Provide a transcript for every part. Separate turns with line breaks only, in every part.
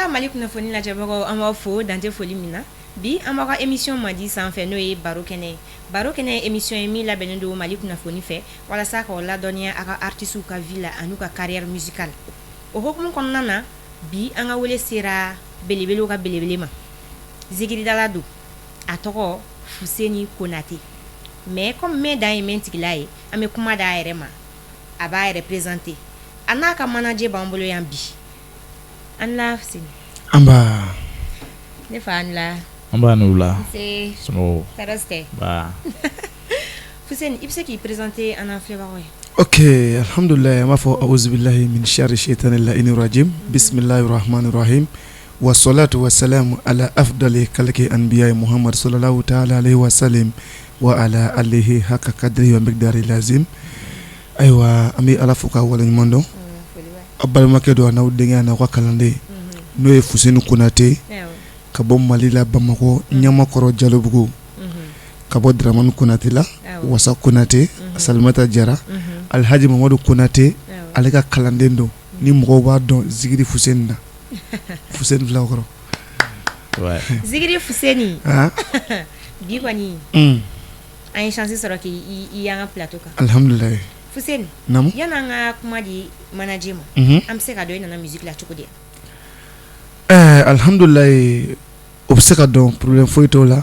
Ayiwa, Mali kunnafoni lajɛbagaw, an b'aw fo dante foli min na. Bi, an b'aw ka émission mandi sanfɛ, n'o ye Baro kɛnɛ ye. Baro kɛnɛ ye émission ye min labɛnnen don Mali kunnafoni fɛ walasa k'aw ladɔnniya a ka artistes ka vie la an'u ka carrière musicale. O hukumu kɔnɔna na, bi an ka wele sera belebelew ka belebele ma. Zikiridala don, a tɔgɔ Fuseni Konate. Mais comme mɛn dan ye mɛn tigila ye, an bɛ kuma d'a yɛrɛ ma, a b'a yɛrɛ présenter. A n'a ka manager b'an bolo yan bi. An la, Fuseni.
Nba.
Ne fa, an la.
An b'a n'u la.
Nse.
Somɔgɔw?
Tɔɔrɔ si tɛ.
Ba.
Fuseni, i bɛ se k'i présenter an n'an filɛbagaw ye?
Ok, alhamdulilayi, an b'a fɔ auzubilahi min shari shaitani laini rajim, bisimilahi rahmani rahim, wasolatu wasalamu ala afdali kaliki anbiya Muhammad sallallahu taala alayhi wa sallam wa ala alihi haka kadiri wa miqdari lazim. Ayiwa, an bɛ Ala fo k'a waleɲuman dɔn. Aw balimakɛ don, a n'aw denkɛ, n'aw ka kalanden, n'o ye Fuseni Konate, ka bɔ Mali la, Bamakɔ, Ɲamakɔrɔ, Jalobugu, ka bɔ Dramani Konate la, Wasa Konate, Salimata Jara, Alhaji Mamadu Konate, ale ka kalanden don. Ni mɔgɔw b'a dɔn Zikiri Fuseni na, Fuseni Filakɔrɔ.
Zikiri Fuseni, bi kɔni an ye chance sɔrɔ k'i y'an ka plateau kan.
Alihamdulilayi.
Fuseni,
naamu.
Yan'an ka kuma di manager ma, an bɛ se ka dɔn i nana musique la cogo di?
Alihamdulilayi, o bɛ se ka dɔn, problème foyi t'o la.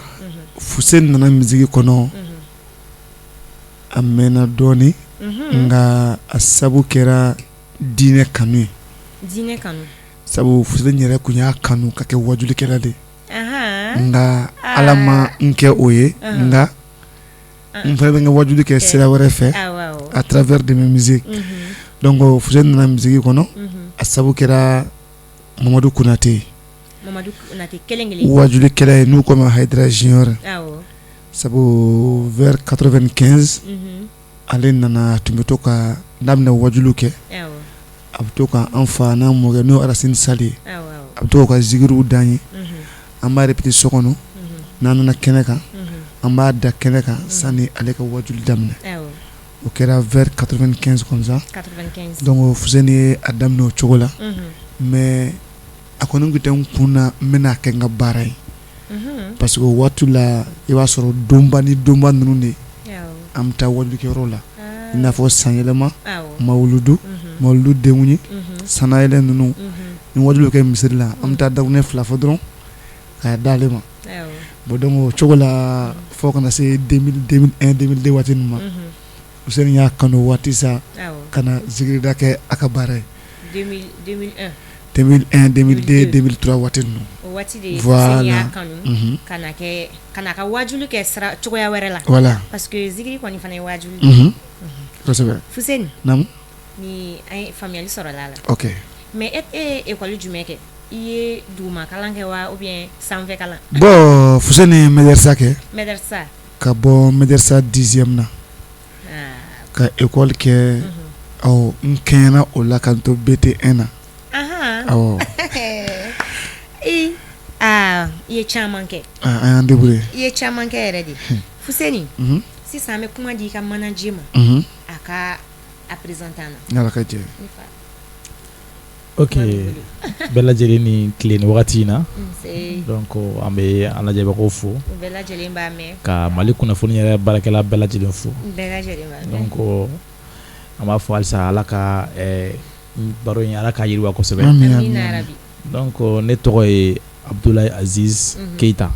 Fuseni nana musique kɔnɔ, a mɛnna dɔɔnin, nka a sabu kɛra diinɛ kanu ye.
Diinɛ kanu.
Sabu Fuseni yɛrɛ tun y'a kanu ka kɛ wajulikɛla de ye. Nka Ala ma n kɛ o ye, nka n fana bɛ n ka wajuli kɛ sira wɛrɛ fɛ à travers de mes musiques. Donc Fuseni nana musique kɔnɔ, a sabu kɛra Mamadu Konate ye, wajulikɛla ye n'u ko ma Hayidara Junior. Sabu vers 95, ale nana, tun bɛ to ka, n'a bɛna wajuliw kɛ, a bɛ to ka an fa n'an mɔkɛ, n'o Arasini Sali ye, a bɛ to ka zikiriw d'an ye. An b'a répéter so kɔnɔ, n'an nana kɛnɛ kan, an b'a da kɛnɛ kan sani ale ka wajuli daminɛ. O kɛra vers 95 comme ça. Donc Fuseni ye a daminɛ o cogo la, mais a kɔni tun tɛ n kun na n bɛna kɛ n ka baara ye, parce que o waati la, i b'a sɔrɔ donba ni donba ninnu de, an bɛ taa wajulikɛyɔrɔ la, i n'a fɔ sanyɛlɛma, mawuludu, mawuludu denkundi, sanayɛlɛ ninnu. Ni wajuli bɛ kɛ misiri la, an bɛ taa dakuruɲɛ fila fɔ dɔrɔn k'a d'ale ma. Bon, donc o cogo la fo kana se 2001, 2002 waati ninnu ma, Fuseni y'a kanu o waati sa ka na zikirida kɛ a ka baara ye. 2001, 2002, 2003 waati ninnu.
O waati de Fuseni y'a kanu ka na kɛ, ka na ka wajuli kɛ sira cogoya wɛrɛ la.
Voilà.
Parce que zikiri kɔni fana ye wajuli de ye.
Kosɛbɛ.
Fuseni.
Naamu.
Ni an ye faamuyali sɔrɔ a la.
Ok.
Mais e ye école jumɛn kɛ? I ye duguma kalan kɛ wa ou bien sanfɛ kalan?
Bon, Fuseni ye médersa kɛ.
Médersa.
Ka bɔ médersa 10e na. Ka école kɛ, ɔ n kɛɲɛna o la ka n to BT1 na. Awɔ.
Ee, aa, i ye caman kɛ.
An y'an débrouillé.
I ye caman kɛ yɛrɛ de. Fuseni, sisan an bɛ kuma di i ka manager ma. A ka a présenter an na.
N'Ala ka jɛ ye.
Ne fa.
Ok, bɛɛ lajɛlen ni tile ni wagati in na.
Nse.
Donc an bɛ an lajɛbagaw fo.
U bɛɛ lajɛlen b'a mɛn.
Ka Mali kunnafoni yɛrɛ baarakɛla bɛɛ lajɛlen fo.
Bɛɛ lajɛlen b'a mɛn.
Donc an b'a fɔ halisa, Ala ka baro in, Ala k'a yiriwa kosɛbɛ.
Amina yarabi.
Donc ne tɔgɔ ye Abudulayi Aziz Keyita.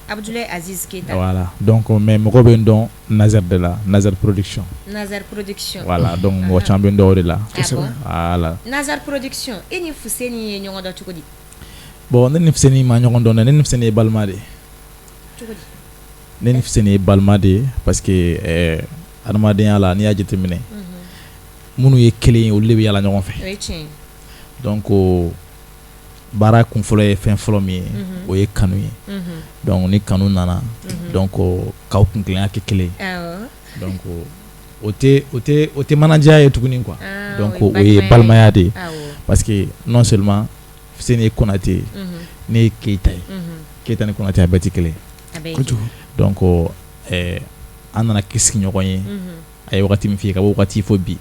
Abudulayi Aziz Keyita.
Voilà, donc mais mɔgɔ bɛ n dɔn Nazer de la, Nazer production.
Nazer production.
Voilà, donc mɔgɔ caman bɛ n dɔn o de la.
Ah bon?
Voilà.
Nazer production, e ni Fuseni ye ɲɔgɔn dɔn cogo di?
Bon, ne ni Fuseni ma ɲɔgɔn dɔn dɛ, ne ni Fuseni ye balima de ye.
Cogo di?
Ne ni Fuseni ye balima de ye parce que adamadenya la, n'i y'a jateminɛ, minnu ye kelen ye, olu de bɛ yala ɲɔgɔn fɛ.
O ye tiɲɛ ye.
Donc baara kun fɔlɔ ye fɛn fɔlɔ min ye, o ye kanu ye. Donc ni kanu nana, donc k'aw kuntilenya kɛ kelen ye. Donc o tɛ manager ye tuguni quoi. Donc o ye balimaya de ye, parce que non seulement Fuseni ye Konate ye, ne ye Keyita ye. Keyita ni Konate, a bɛɛ tɛ kelen ye. Donc an nana kɛ sigiɲɔgɔn ye. A ye wagati min f'i ye, ka bɔ wagati fo bi.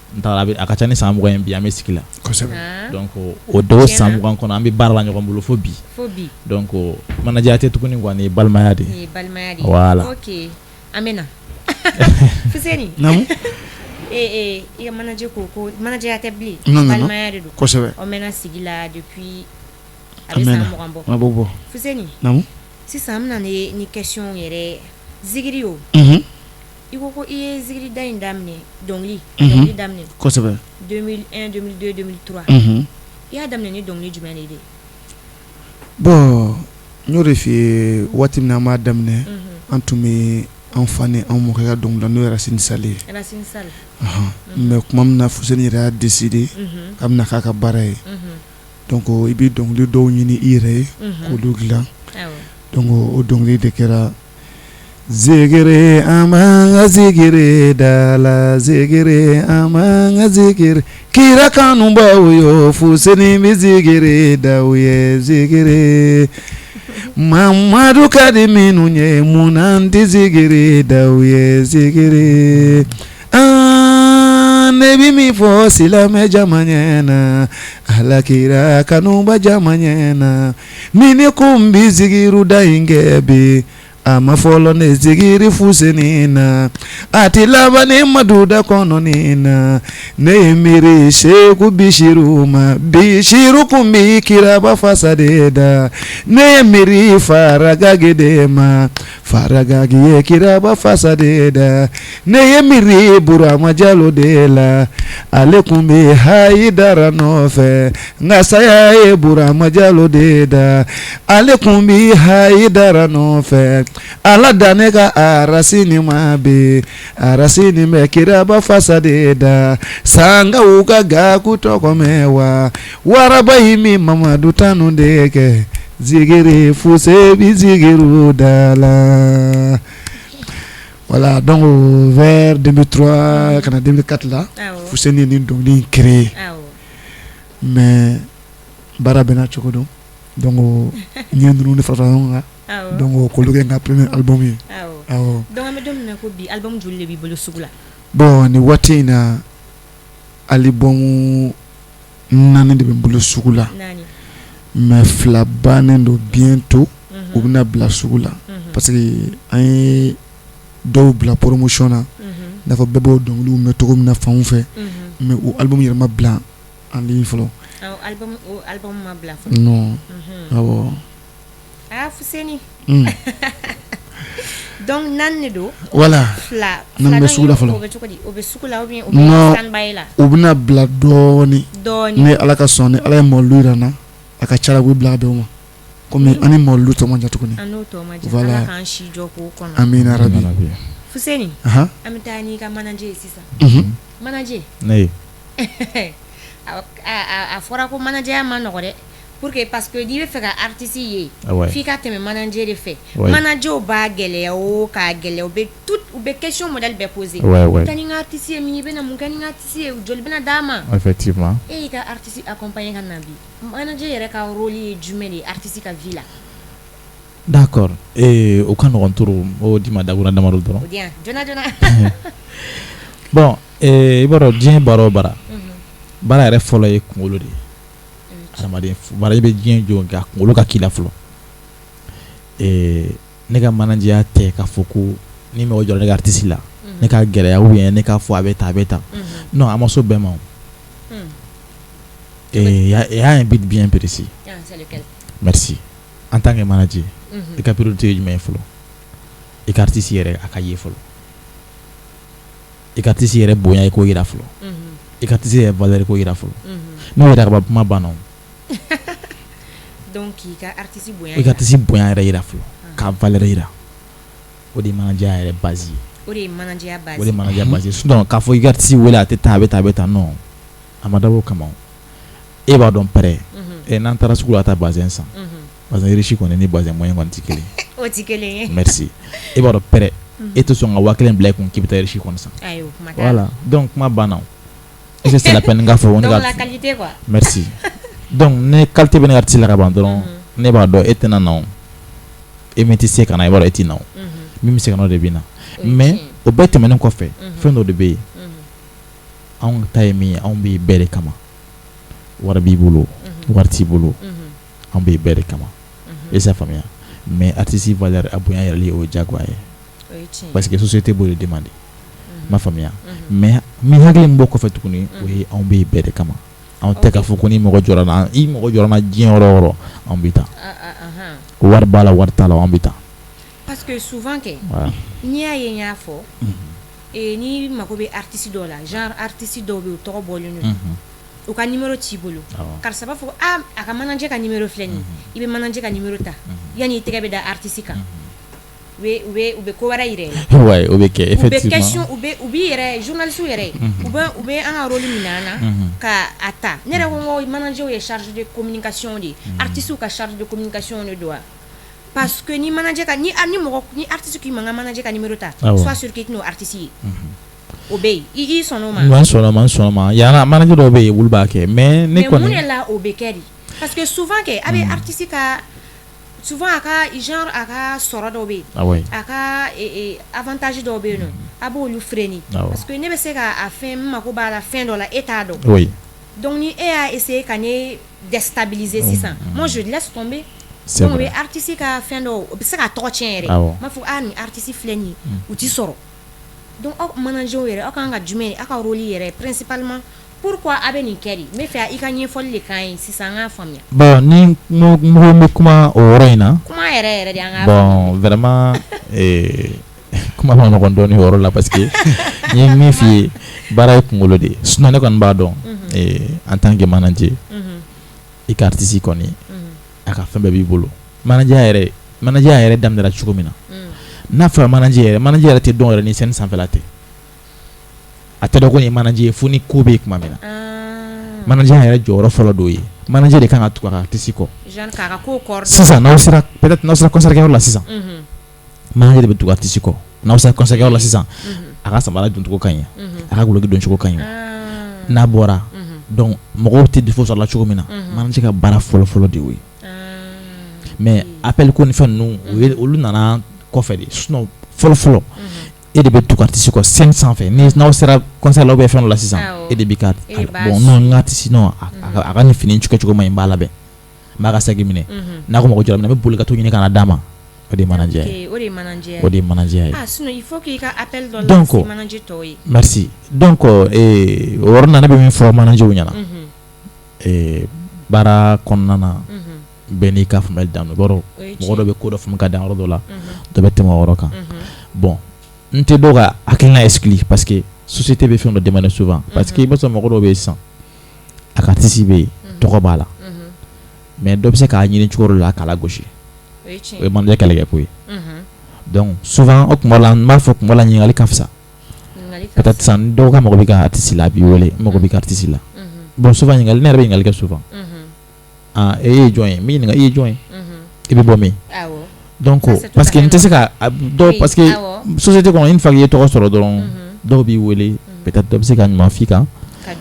N a ka ca ni san 20 ye bi an bɛ sigi la, kosɛbɛ, donc o dɔw san 20 kɔnɔ an bɛ baara la ɲɔgɔn bolo fo bi, donc manager tɛ tuguni quoi nin ye balimaya de ye,
voilà, ok an bɛ na Fuseni, naamu, ee i ka manager ko ko manager tɛ bilen, balimaya de don,
kosɛbɛ,
aw mɛnna sigi la depuis a bɛ san 20 bɔ,
a b'o bɔ,
Fuseni,
naamu,
sisan an bɛ na ni question yɛrɛ zikiri o,
unhun
I ko ko i ye zikiri da in daminɛ dɔnkili dɔnkili daminɛ
kosɛbɛ
2001 2002 2003 i y'a daminɛ ni dɔnkili jumɛn de ye
bon n y'o de f'i ye waati min an b'a daminɛ an tun bɛ an fa ni an mɔkɛ ka dɔnkili da n'o ye Racine Sall ye mais tuma min na Fuseni yɛrɛ y'a décider k'a bɛna k'a ka baara ye donc i bɛ dɔnkili dɔw ɲini i yɛrɛ ye k'olu dilan donc o dɔnkili de kɛra Zikiri an b'an ka zikiri da la zikiri an b'an ka zikiri kira kanubaw yo Fuseni bɛ zikiri da u ye zikiri Mamadu ka di minnu ye mun na an tɛ zikiri da u ye zikiri ne bɛ min fɔ silamɛ jama ɲɛna Ala kira kanuba jama ɲɛna ni ne ko n bɛ zikiru da in kɛ bi a ma fɔlɔ ni zikiri Fuseni na a tɛ laban ni madu da kɔnɔ na ne ye miiri Seku Bisiru ma Bisiru kun bɛ kiraba fasa de da ne ye miiri Faragagi de ma Faragagi ye kiraba fasa de da ne ye miiri Burama Jalo de la ale tun bɛ Hayidara nɔfɛ nka saya ye Burama Jalo de da ale tun bɛ Hayidara nɔfɛ Ala dan ne ka Arasini ma bi Arasini bɛ kiraba fasa de da sankaw ka Gaku tɔgɔ mɛn wa waraba in min Mamadu tanu de kɛ zikiri Fuse bɛ zikiru da la voilà donc vers 2003 ka na 2004 la Fuseni ye nin dɔnkili in créer mais baara bɛɛ n'a cogo don donc n ye ninnu de fara fara ɲɔgɔn kan donc k'olu kɛ n ka premier album ye
awɔ donc an bɛ don min na ko bi album joli de b'i bolo sugu la
bon nin waati in na album 4 de bɛ n bolo sugu la mais 2 bannen don bientôt u bɛna bila sugu la parce que an ye dɔw bila promotion na n'a fɔ bɛɛ b'o dɔnkiliw mɛn cogo min na fanw fɛ mais o album yɛrɛ ma bila en ligne fɔlɔ
album ma bila fɔlɔ
non awɔ
aa Fuseni donc 4 de don
voilà
2
4 bɛ sugu la fɔlɔ
o bɛ cogo di o bɛ sugu la ou bien o bɛ stand by la
u bɛna bila dɔɔnin
dɔɔnin
ni Ala ka sɔn ni Ala ye mawuludu jira n na a ka ca la u bɛ bila ka bɛn o ma komi an ni mawuludu tɔ man jan tuguni
an n'o tɔ man jan Ala k'an si jɔ k'o kɔnɔ
amina rabi
Fuseni an bɛ taa n'i ka manager ye sisan manager
ne
a fɔra ko manager ma nɔgɔ dɛ pour que parce que n'i bɛ fɛ ka artiste ye f'i ka tɛmɛ manager de fɛ managerw b'a gɛlɛya o k'a gɛlɛya u bɛ tout u bɛ question modèle bɛɛ poser taa ni n ka artiste ye min i bɛna mun kɛ ni n ka artiste ye joli bɛna d'a ma
effectivement
e y'i ka artiste accompagner ka na bi manager yɛrɛ ka rôle ye jumɛn de ye artiste ka vie la
d'accord o ka nɔgɔn trop o d'i ma dakuruɲɛ damadɔ dɔrɔn
o di yan joona joona
bon i b'a dɔn diɲɛ baara o baara baara yɛrɛ fɔlɔ ye kunkolo de ye adamaden baara i bɛ diɲɛ jɔ nka kunkolo ka k'i la fɔlɔ ne ka manager tɛ k'a fɔ ko ni mɔgɔ jɔra ne ka artiste la ne ka gɛlɛya ou bien ne k'a fɔ a bɛ tan a bɛ tan non a ma s'o bɛɛ ma o il y a un but bien précis merci en tant que manager i ka priorité ye jumɛn ye fɔlɔ i ka artiste yɛrɛ a ka ye fɔlɔ i ka artiste yɛrɛ bonya i k'o jira fɔlɔ i ka artiste yɛrɛ valeur i k'o jira fɔlɔ n'o yira ka ban kuma banna o
donc k'i ka artiste bonya
i ka artiste bonya yɛrɛ jira fɔlɔ k'a valeur jira o de ye manager yɛrɛ base ye
o de ye manager base
o de ye manager base ye sinon k'a fɔ i ka artiste wele a tɛ tan a bɛ tan a bɛ tan non a ma dabɔ o kama o e b'a dɔn pɛrɛ n'an taara sugu la ka taa bazin san bazin riche kɔni ni bazin moyen kɔni tɛ kelen
o tɛ kelen ye
merci e b'a dɔn pɛrɛ e tɛ sɔn ka 5000 bila i kun k'i bɛ taa riche kɔni san
ayi o kuma t'a la
voilà donc kuma banna o est-ce que c'est la peine n k'a fɔ
donc la qualité quoi
merci donc ni qualité bɛ ne ka artiste la ka ban dɔrɔn ne b'a dɔn e tɛna na o e min tɛ se ka na i b'a dɔn e tɛ na o min bɛ se ka na o de bɛ na mais o bɛɛ tɛmɛnen kɔfɛ fɛn dɔ de bɛ yen Anw ta ye min ye, anw bɛ bɛɛ de kama. Wari b'i bolo, wari t'i bolo, anw bɛ bɛɛ de kama. E y'a faamuya? Mais artiste valeur a bonya yɛlɛli, o ye diyagoya ye, parce que société b'o de demander. N m'a faamuya, mais min hakili min b'o kɔfɛ tuguni, o ye anw bɛ bɛɛ de kama. Anw tɛ k'a fɔ ko ni mɔgɔ jɔra na, i mɔgɔ jɔra na diɲɛ yɔrɔ o yɔrɔ, anw bɛ taa. Wari b'a la, wari t'a la, anw bɛ taa.
Parce que souvent kɛ, n'i y'a ye n y'a fɔ, n'i mago bɛ artiste dɔw la, genre artiste dɔw bɛ yen, u tɔgɔ bɔlen don, u ka numéro t'i bolo, karisa b'a fɔ aa, a ka manager ka numéro filɛ nin ye. I bɛ manager ka numéro ta, yanni i tɛgɛ bɛ da artiste kan, u bɛ ko wɛrɛ yira i
la. Ouais, o bɛ kɛ.
U bɛ question, u b'i yɛrɛ, journaliste yɛrɛ, u bɛ an ka rôle minɛ an na ka a ta. Ne yɛrɛ ko n ko manager ye chargé de communication de ye, artiste ka chargé de communication de don wa? Parce que ni manager ka ni mɔgɔ ni artiste k'i ma n ka manager ka numéro ta, sois sûr que i tɛn'o artiste ye. O bɛ yen, i sɔnn'o ma?
N sɔnna ma, n sɔnna ma. Yana manager dɔw bɛ yen, olu b'a kɛ, mais ne
kɔni. Mais mun de la o bɛ kɛ de? Parce que souvent kɛ, a bɛ artiste ka, souvent a ka genre, a ka sɔrɔ dɔw bɛ yen, a ka avantage dɔw bɛ yen nɔ, a b'olu freiner, parce que ne bɛ se ka a fɛn, n mako b'a la fɛn dɔ la, e t'a dɔn. Donc ni e y'a essayer ka ne déstabiliser sisan, moi je laisse tomber. Donc o bɛ artiste ka fɛn dɔw, o bɛ se k'a tɔgɔ tiɲɛ yɛrɛ. N b'a fɔ aa, nin artiste filɛ nin ye, u ti sɔrɔ. Donc aw manager yɛrɛ, aw kan ka jumɛn, aw ka rôle yɛrɛ principalement, pourquoi a bɛ nin kɛ de? N bɛ fɛ i ka ɲɛfɔli de k'an ye sisan, an k'a faamuya.
Bon, ni n bɛ kuma o yɔrɔ in na.
Kuma yɛrɛ yɛrɛ de, an k'a.
Bon, vraiment, kuma ma nɔgɔn dɔɔnin o yɔrɔ la, parce que n ye min f'i ye, baara ye kunkolo de ye. Sinon ne kɔni b'a dɔn, en tant que manager, i ka artiste kɔni, a ka fɛn bɛɛ b'i bolo. Manager yɛrɛ, manager yɛrɛ daminɛra cogo min na, n'a fɔra manager yɛrɛ, manager yɛrɛ tɛ dɔn yɛrɛ ni scène sanfɛla tɛ. A tɛ dɔn ko nin ye manager ye fo ni ko bɛ yen tuma min na. Manager yɛrɛ jɔyɔrɔ fɔlɔ dɔ ye, manager de kan ka tugu a ka artiste kɔ. Sisan n'aw sera, peut-être n'aw sera concert kɛyɔrɔ la sisan, manager de bɛ tugu artiste kɔ. N'aw sera concert kɛyɔrɔ la sisan, a ka samara doncogo ka ɲi, a ka guloki doncogo ka ɲi, n'a bɔra, donc mɔgɔw tɛ défaut sɔrɔ la cogo min na, manager ka baara fɔlɔ fɔlɔ de y'o ye. Mais appel ko ni fɛn ninnu, o ye olu nana kɔfɛ de. Sinon fɔlɔ fɔlɔ, e de bɛ tugu artiste kɔ scène sanfɛ. Ni n'aw sera concert la ou bien fɛn dɔ la sisan, e de b'i ka, bon non, n ka artiste, non, a ka nin fini kɛcogo ma ɲi, n b'a labɛn, n b'a ka sac minɛ, n'a ko mɔgɔ jɔra min na, n bɛ boli ka t'o ɲini ka na d'a ma. O de ye manager ye.
O de ye manager.
O de ye manager ye.
Ah, sinon il faut k'i ka appel dɔ lancer manager tɔw ye.
Merci. Donc o yɔrɔ na, ne bɛ min fɔ manager ɲɛna, baara kɔnɔna na, bɛɛ n'i ka faamuyali dan don. Mɔgɔ dɔ bɛ ko dɔ faamu ka dan yɔrɔ dɔ la, dɔ bɛ tɛmɛ o yɔrɔ kan. Bon, n tɛ dɔw ka hakilina exclure, parce que société bɛ fɛn dɔ demander souvent, parce que i b'a sɔrɔ mɔgɔ dɔw bɛ yen sisan, a ka artiste bɛ yen, tɔgɔ b'a la, mais dɔ bɛ se k'a ɲini cogo dɔ la k'a lagosi. O ye manager kɛlɛkɛ ko ye. Donc souvent o tuma la, n b'a fɔ tuma la, ɲininkali ka fisa. Peut-être sisan dɔw ka mago bɛ ka artiste la, a b'i wele, n mago bɛ ka artiste la. Bon, souvent ɲininkali, ne yɛrɛ bɛ ɲininkali kɛ souvent. Ah, e ye jɔn ye? N b'i ɲininka, i ye jɔn ye? I bɛ bɔ min? Donc parce que n tɛ se ka dɔw, parce que société kɔnɔ, une fois que i ye tɔgɔ sɔrɔ dɔrɔn, dɔw b'i wele, peut-être dɔ bɛ se ka ɲuman f'i kan,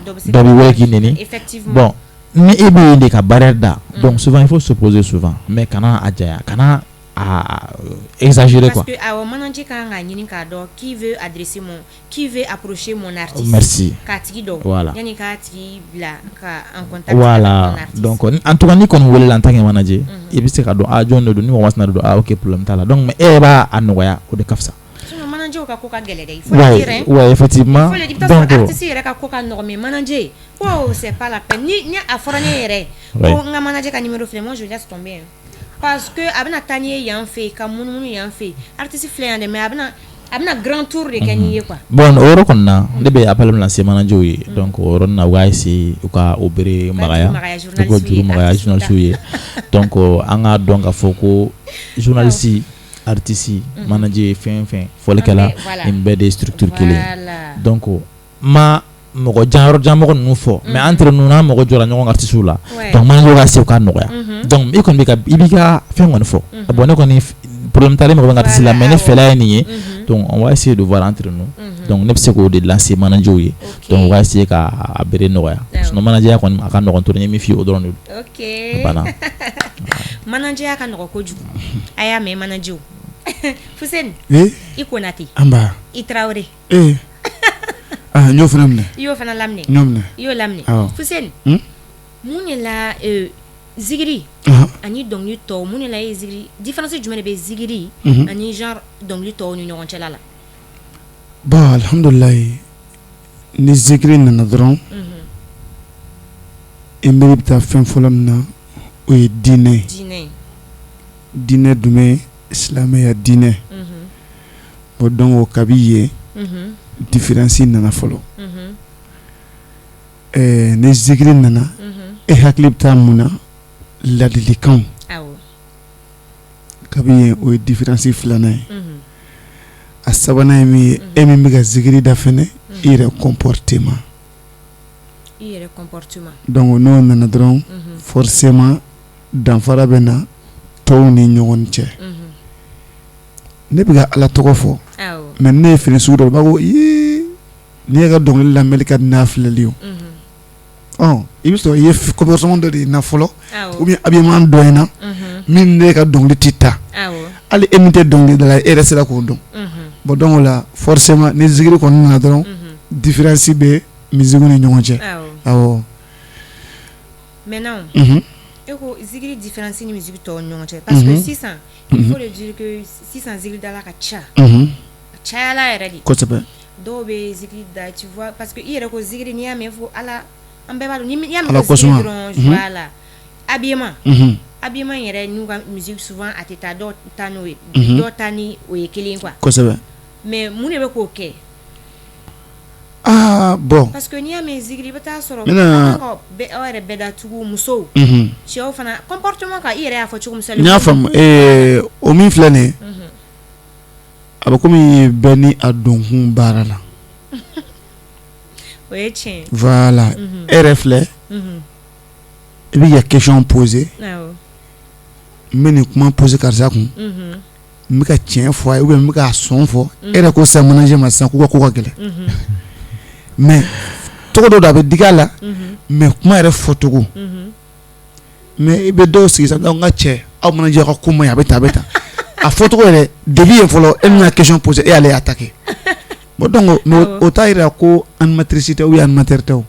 dɔ b'i wele k'i neni. Bon, ni e bɛ yen de ka barrière da, donc souvent il faut se poser souvent, mais kana a janya, kana a exagérer quoi.
Parce que awɔ, manager kan k'a ɲini k'a dɔn qui veut adresser mon, qui veut approcher mon artiste.
Merci.
K'a tigi dɔn.
Voilà.
Yanni k'a tigi bila ka en contact.
Voilà. Donc en tout cas, n'i kɔni welela en tant que manager, i bɛ se ka dɔn, ah, jɔn de don, ni mɔgɔ masina de don, ah ok, problème t'a la. Donc mais e yɛrɛ b'a a nɔgɔya, o de ka fisa.
Sinon manager ka ko ka gɛlɛn dɛ, il faut le dire hein.
Ouais, effectivement.
Il faut le dire, i bɛ taa sɔrɔ artiste yɛrɛ ka ko ka nɔgɔn, mais manager ko c'est pas la peine. Ni a fɔra ne yɛrɛ ko n ka manager ka numéro filɛ, moi je laisse tomber hein. Parce que a bɛna taa n'i ye yan fɛ yen, ka munumunu yan fɛ yen, artiste filɛ yan dɛ, mais a bɛna grand tour de kɛ n'i ye quoi.
Bon, o yɔrɔ kɔni na, ne bɛ appel min lancer manager ye, donc o yɔrɔnin na, u k'a essayer u ka o bere magaya, u ka juru magaya journaliste ye. Donc an k'a dɔn k'a fɔ ko journaliste, artiste, manager, fɛn fɛn fɔlikɛla, nin bɛɛ de ye structure kelen ye. Donc ma mɔgɔ jan yɔrɔ jan mɔgɔ ninnu fɔ, mais entre nous, n'an mɔgɔ jɔra ɲɔgɔn ka artiste la, donc manager ka essayer u k'a nɔgɔya. Donc i kɔni bɛ ka i b'i ka fɛn kɔni fɔ, bon, ne kɔni problème t'ale, mɔgɔ bɛ n ka artiste la, mais ne fɛla ye nin ye. Donc on va essayer de voir entre nous. Donc ne bɛ se k'o de lancer manager ye. Donc on va essayer ka a bere nɔgɔya. Sinon manager kɔni a ka nɔgɔn trop, n ye min f'i ye, o dɔrɔn de don.
Ok.
Banna.
Manager ka nɔgɔn kojugu. A y'a mɛn, manager. Fuseni.
Oui.
I Konate.
An ba.
I Tarawele.
Ee. N y'o fana minɛ.
I y'o fana laminɛ.
N y'o minɛ.
I y'o laminɛ.
Awɔ.
Fuseni. Mun de la zikiri ani dɔnkili tɔw, mun de la e ye zikiri, différence jumɛn de bɛ zikiri ani genre dɔnkili tɔw ni ɲɔgɔn cɛla la?
Bon, alhamdulilayi, ni zikiri nana dɔrɔn, i miiri bɛ taa fɛn fɔlɔ min na, o ye diinɛ ye. Diinɛ jumɛn? Silamɛya diinɛ. Bon, donc kabi yen, différence nana fɔlɔ. Ni zikiri nana, e hakili bɛ taa mun na? Ladilikanw. Kabi yen, o ye différence filanan ye. A sabanan ye min ye, e min bɛ ka zikiri da fɛnɛ, i yɛrɛ comportement. Donc n'o nana dɔrɔn, forcément danfara bɛ na tɔw ni ɲɔgɔn cɛ. Ne bɛ ka Ala tɔgɔ fɔ, mais ne ye fini sugu dɔ, b'a ko n'i ka dɔnkili lamɛnli ka di n'a filɛli ye, i bɛ sɔrɔ i ye comportement dɔ de ye na fɔlɔ, ou bien habillement dɔ in na min ne ka dɔnkili tɛ taa. Hali e min tɛ dɔnkilidala, e yɛrɛ sera k'o dɔn. Bon, donc o la, forcément ni zikiri kɔni nana dɔrɔn, différence bɛ musique ni ɲɔgɔn cɛ. Awɔ.
Maintenant, e ko zikiri différence ni musique tɔw ni ɲɔgɔn cɛ, parce que sisan, il faut le dire que sisan zikiridala ka ca, a cayala yɛrɛ de.
Kosɛbɛ.
Dɔw bɛ zikiri da, tu vois, parce que i yɛrɛ ko zikiri, n'i y'a mɛn fo Ala, an bɛɛ b'a dɔn, n'i y'a mɛn ko zikiri dɔrɔn, voilà, habillement, habillement yɛrɛ n'u ka musique, souvent a tɛ taa, dɔw ta n'o ye, dɔw ta ni o ye kelen quoi.
Kosɛbɛ.
Mais mun de bɛ k'o kɛ?
Aa bon.
Parce que n'i y'a mɛn zikiri, i bɛ taa sɔrɔ aw yɛrɛ bɛɛ datugu, musow, cɛw fana, comportement kan, i yɛrɛ y'a fɔ cogo min.
N y'a faamu. O min filɛ nin ye, a bɛ komi bɛɛ ni a donkun baara la.
O ye tiɲɛ.
Voilà, e yɛrɛ filɛ, i bɛ ka question poser, n bɛ nin kuma poser karisa kun, n bɛ ka tiɲɛ fɔ a ye ou bien n bɛ k'a sɔn fɔ. E yɛrɛ ko sisan manager ma sisan k'u ka ko ka gɛlɛn, mais tɔgɔ dɔ don a bɛ digi a la, mais kuma yɛrɛ fɔcogo. Mais i bɛ dɔw sigi sisan, n ka cɛ, aw manager ka ko man ɲi, a bɛ tan, a bɛ tan, a fɔcogo yɛrɛ début ye fɔlɔ, e min ka question poser, e y'ale attaquer. Bon, donc mais o t'a jira ko animatrice tɛ ou bien animateur tɛ o,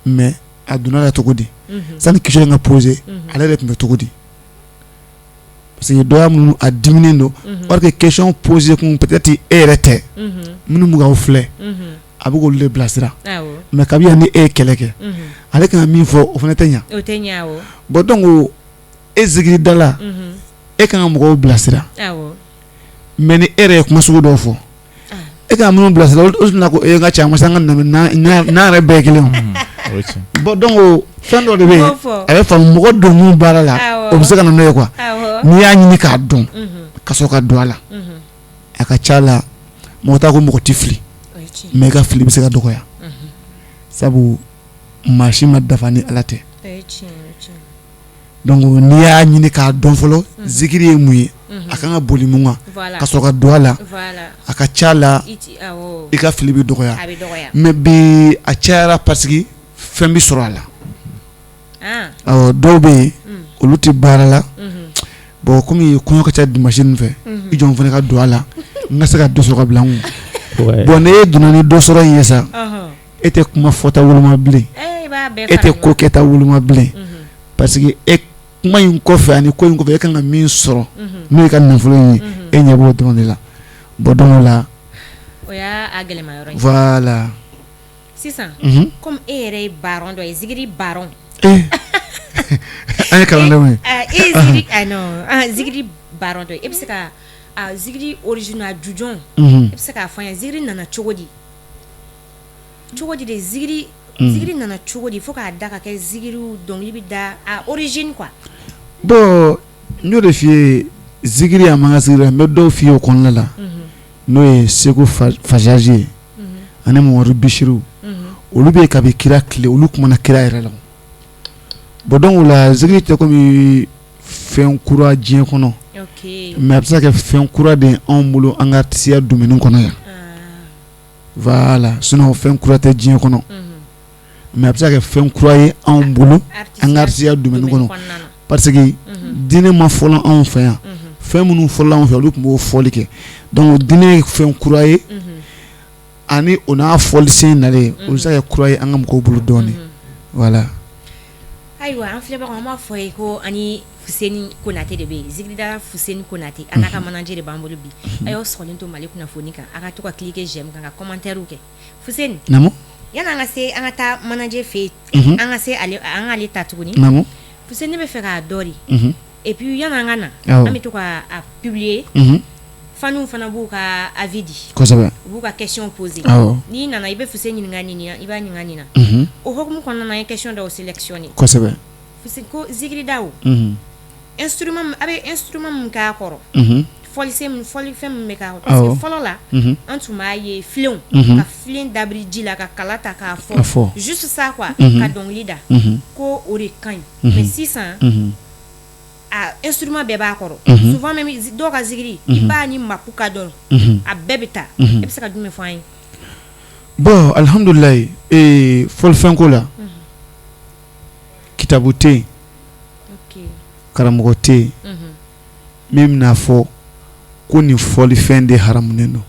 mais a donna la cogo di? Sani question in ka poser, ale yɛrɛ tun bɛ cogo di? Parce que dɔ y'a minnu a diminen don, or que question poser kun, peut-être e yɛrɛ tɛ, minnu bɛ k'aw filɛ, a bɛ k'olu de bilasira. Mais kabi yan ni e ye kɛlɛ kɛ, ale kan ka min fɔ, o fana tɛ ɲa.
O tɛ ɲa, awɔ.
Bon, donc e zikiridala, e kan ka mɔgɔw bilasira, mais ni e yɛrɛ ye kuma sugu dɔw fɔ, e ka minnu bilasira, olu tɛna ko e n ka cɛ, an ma se an ka n'an yɛrɛ bɛɛ ye kelen o. Bon, donc fɛn dɔ de bɛ yen, a bɛ faamu mɔgɔ donkun baara la, o bɛ se ka na n'o ye quoi. N'i y'a ɲini k'a dɔn ka sɔrɔ ka don a la, a ka ca la, mɔgɔ t'a ko mɔgɔ tɛ fili, mais i ka fili bɛ se ka dɔgɔya, sabu maa si ma dafa ni Ala tɛ. Donc n'i y'a ɲini k'a dɔn fɔlɔ zikiri ye mun ye, a kan ka boli mun kan, ka sɔrɔ ka don a la, a ka ca la, i ka fili bɛ dɔgɔya. Mais bi a cayara parce que fɛn bɛ sɔrɔ a la. Dɔw bɛ yen, olu tɛ baara la. Bon, kɔmi kɔɲɔ ka ca dimanche nin fɛ, i jɔ n fana ka don a la, n ka se ka dɔ sɔrɔ ka bila n kun. Bon, n'e donna ni dɔ sɔrɔ in ye sa, e tɛ kuma fɔta woloma bilen, e tɛ ko kɛta woloma bilen, parce que e kuma in kɔfɛ ani ko in kɔfɛ, e kan ka min sɔrɔ, n'o y'i ka nafolo in ye, e ɲɛ b'o dɔrɔn de la. Bon, donc o la,
o y'a gɛlɛma yɔrɔ ye.
Voilà.
Sisan, comme e yɛrɛ ye baron dɔ ye, zikiri baron.
An ye kalandenw ye.
E ye zikiri, non, zikiri baron dɔ ye, e bɛ se ka zikiri origine, a jujɔn, e bɛ se k'a fɔ an ye zikiri nana cogo di? Cogo di de zikiri, zikiri nana cogo di fo k'a da ka kɛ zikiriw dɔnkili bɛ da, a origine quoi?
Bon, n y'o de f'i ye, zikiri a man ka zikiri, n bɛ dɔw f'i ye o kɔnɔna la, n'o ye Segu Fajaji ye ani Mamadu Bisiru, olu bɛ yen kabi kira tile, olu kumana kira yɛrɛ la. Bon, donc o la, zikiri tɛ komi fɛn kura diɲɛ kɔnɔ, mais a bɛ se ka kɛ fɛn kura de ye anw bolo an ka artisiya domaine kɔnɔ yan. Voilà, sinon fɛn kura tɛ diɲɛ kɔnɔ, mais a bɛ se ka kɛ fɛn kura ye anw bolo an ka artisiya domaine kɔnɔ, parce que diinɛ ma fɔlɔ anw fɛ yan. Fɛn minnu fɔlɔ anw fɛ, olu tun b'o fɔli kɛ. Donc diinɛ ye fɛn kura ye. Ani o n'a fɔlisen nalen, o bɛ se ka kɛ kura ye an ka mɔgɔw bolo dɔɔnin, voilà.
Ayiwa, an filɛbagaw, an b'a fɔ ye ko ani Fuseni Konate de bɛ yen, zikiridala Fuseni Konate, a n'a ka manager de b'an bolo bi. A y'aw sɔgɔlen to Mali kunnafoni kan, a ka to ka cliquer j'aime kan, ka commentaire kɛ. Fuseni,
naamu,
yanni an ka se an ka taa manager fɛ yen, an ka se ale, an k'ale ta tuguni.
Naamu.
Fuseni, ne bɛ fɛ k'a dɔn de, et puis yanni an ka na, an bɛ to ka a publier, faniw fana b'u ka avis di,
kosɛbɛ,
u b'u ka question poser. N'i nana, i bɛ Fuseni ɲininka nin na, i b'a ɲininka nin na. O hukumu kɔnɔna na, an ye question dɔw sélectionner. Fuseni, ko zikirida o instrument, a bɛ instrument min k'a kɔrɔ, fɔlisen, fɔlifɛn min bɛ k'a kɔrɔ, parce que fɔlɔ la, an tun b'a ye filenw, ka filen dabiri ji la, ka kala ta k'a fɔ juste ça quoi, ka dɔnkili da, ko o de ka ɲi. Mais sisan, a instrument bɛɛ b'a kɔrɔ. Souvent même, dɔw ka zikiri, i b'a ni mapu ka dɔn, a bɛɛ bɛ taa. E bɛ se ka jumɛn fɔ an ye?
Bon, alihamudulilayi, fɔlifɛn ko la, kitabu tɛ yen, karamɔgɔ tɛ yen min bɛna fɔ ko nin fɔlifɛn de haramunen don.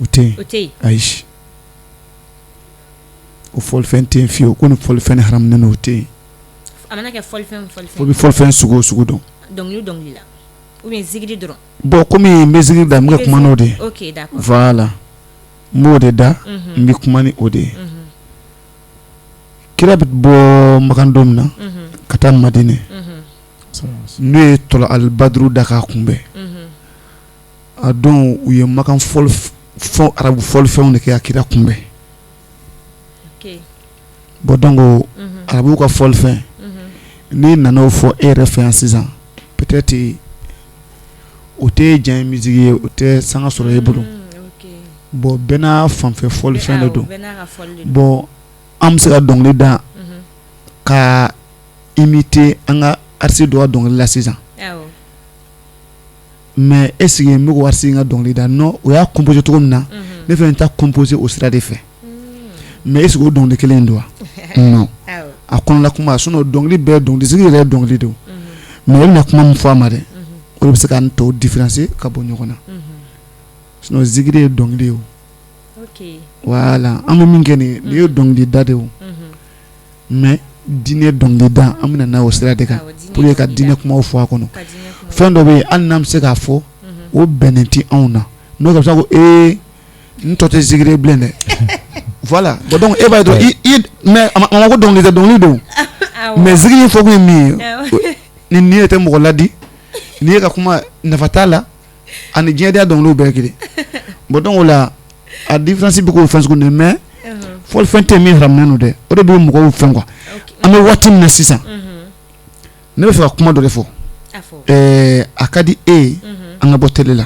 O tɛ yen, ayi, o fɔlifɛn tɛ yen fiyewu ko nin fɔlifɛn de haramunen don, o tɛ yen.
A mana kɛ fɔlifɛn
fo bɛ fɔlifɛn sugu o sugu dɔn.
Dɔnkili dɔnkili la ou bien zikiri dɔrɔn?
Bon, komi n bɛ zikiri da, n bɛ ka kuma n'o de ye. Voilà, n b'o de da, n bɛ kuma ni o de ye. Kira bɛ bɔ Makan don min na ka taa Madinɛ, n'o ye tɔlɔ alibaduru da k'a kunbɛn, a don u ye Makan arabu fɔlifɛnw de kɛ ka kira kunbɛn. Bon, donc arabuw ka fɔlifɛn, n'i nana o fɔ e yɛrɛ fɛ yan sisan, peut-être o tɛ diya musique ye, o tɛ sanga sɔrɔ e bolo. Bon, bɛɛ n'a fanfɛ fɔlifɛn de don. Bon, an bɛ se ka dɔnkili da ka imiter an ka artiste dɔ ka dɔnkili la sisan, mais est-ce que n bɛ k'o artiste ka dɔnkili da? Non, o y'a composer cogo min na, ne fana ta composer o sira de fɛ. Mais est-ce que o dɔnkili kelen in don wa? Non, a kɔnɔla kuma. Sinon dɔnkili bɛɛ dɔnkili, zikiri yɛrɛ ye dɔnkili de, mais e bɛna kuma min fɔ a ma dɛ, o de bɛ se k'an tɔw différencier ka bɔ ɲɔgɔn na. Sinon zikiri ye dɔnkili ye o. Voilà, an bɛ min kɛ nin ye dɔnkili da de o, mais diinɛ dɔnkili da, an bɛna n'a o sira de kan pour que ka diinɛ kumaw fɔ a kɔnɔ. Fɛn dɔ bɛ yen, hali n'an bɛ se k'a fɔ, o bɛnnen tɛ anw na, n'o kɛra ko ee, n tɔ tɛ zikiri bilen dɛ. Voilà. Bon, donc e b'a ye dɔrɔn i, mais a ma ko dɔnkili tɛ, dɔnkili don, mais zikiri fɔ kun ye min ye, ni nin tɛ mɔgɔ ladi, nin ye ka kuma nafa t'a la, ani diɲɛdenya dɔnkiliw bɛɛ kelen. Bon, donc o la, a différence bɛ k'o fɛn sugu ninnu, mais fɔlifɛn tɛ min haramunen don dɛ, o de bɛ mɔgɔw fɛn quoi. An bɛ waati min na sisan, ne bɛ fɛ ka kuma dɔ de fɔ. A ka di e ye an ka bɔ télé la.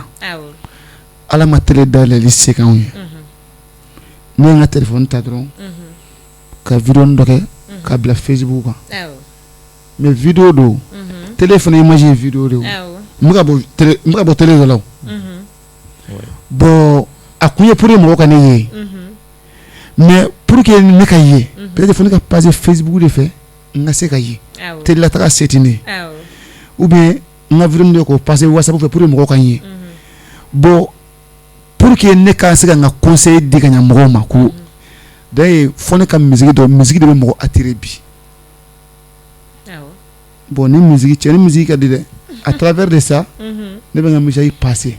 Ala ma télé dayɛlɛli se k'anw ye. Ne ye n ka téléphone ta dɔrɔn ka vidéo dɔ kɛ ka bila Facebook kan, mais vidéo don, télé fana image ye vidéo de ye. N bɛ ka bɔ télé dɔ la. Bon, a kun ye pour que mɔgɔ ka ne ye, mais pour que ne ka ye, peut-être fo ne ka passer Facebook de fɛ n ka se ka ye. Télé la taga se tɛ ne ye, ou bien n ka vidéo k'o passer WhatsApp fɛ pour que mɔgɔw ka n ye. Bon, pour que ne ka se ka n ka conseil di ka ɲɛ mɔgɔw ma, ko d'ailleurs fo ne ka musique dɔn. Musique de bɛ mɔgɔ attirer bi. Bon, ni musique cɛ, ni musique ka di dɛ, à travers de ça, ne bɛ n ka message passer,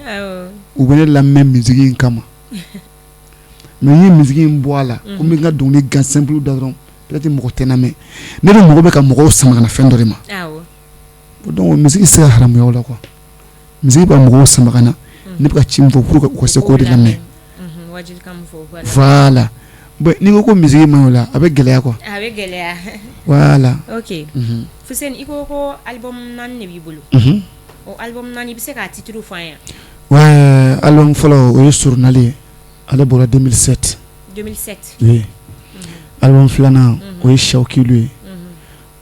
u bɛ ne lamɛn musique in kama. Mais n ye musique in bɔ a la ko n bɛ n ka dɔnkili gan simple da dɔrɔn, peut-être mɔgɔ tɛ n lamɛn. Ne de mago bɛ ka mɔgɔw sama ka na fɛn dɔ de ma. Donc musique tɛ se ka haramuya o la quoi. Musique bɛ mɔgɔw sama ka na, ne bɛ ka ci min fɔ pour que u ka se k'o de lamɛn. Voilà. Bon, n'i ko ko musique man ɲi o la, a bɛ gɛlɛya quoi.
A bɛ gɛlɛya.
Voilà.
Ok Fuseni, i ko ko album 4 de b'i bolo. O album 4, i bɛ se k'a titre fɔ an ye?
Ouais, album fɔlɔ, o ye Surunali ye, ale bɔra 2007.
2007.
Oui. Album filanan, o ye Shawkilu ye,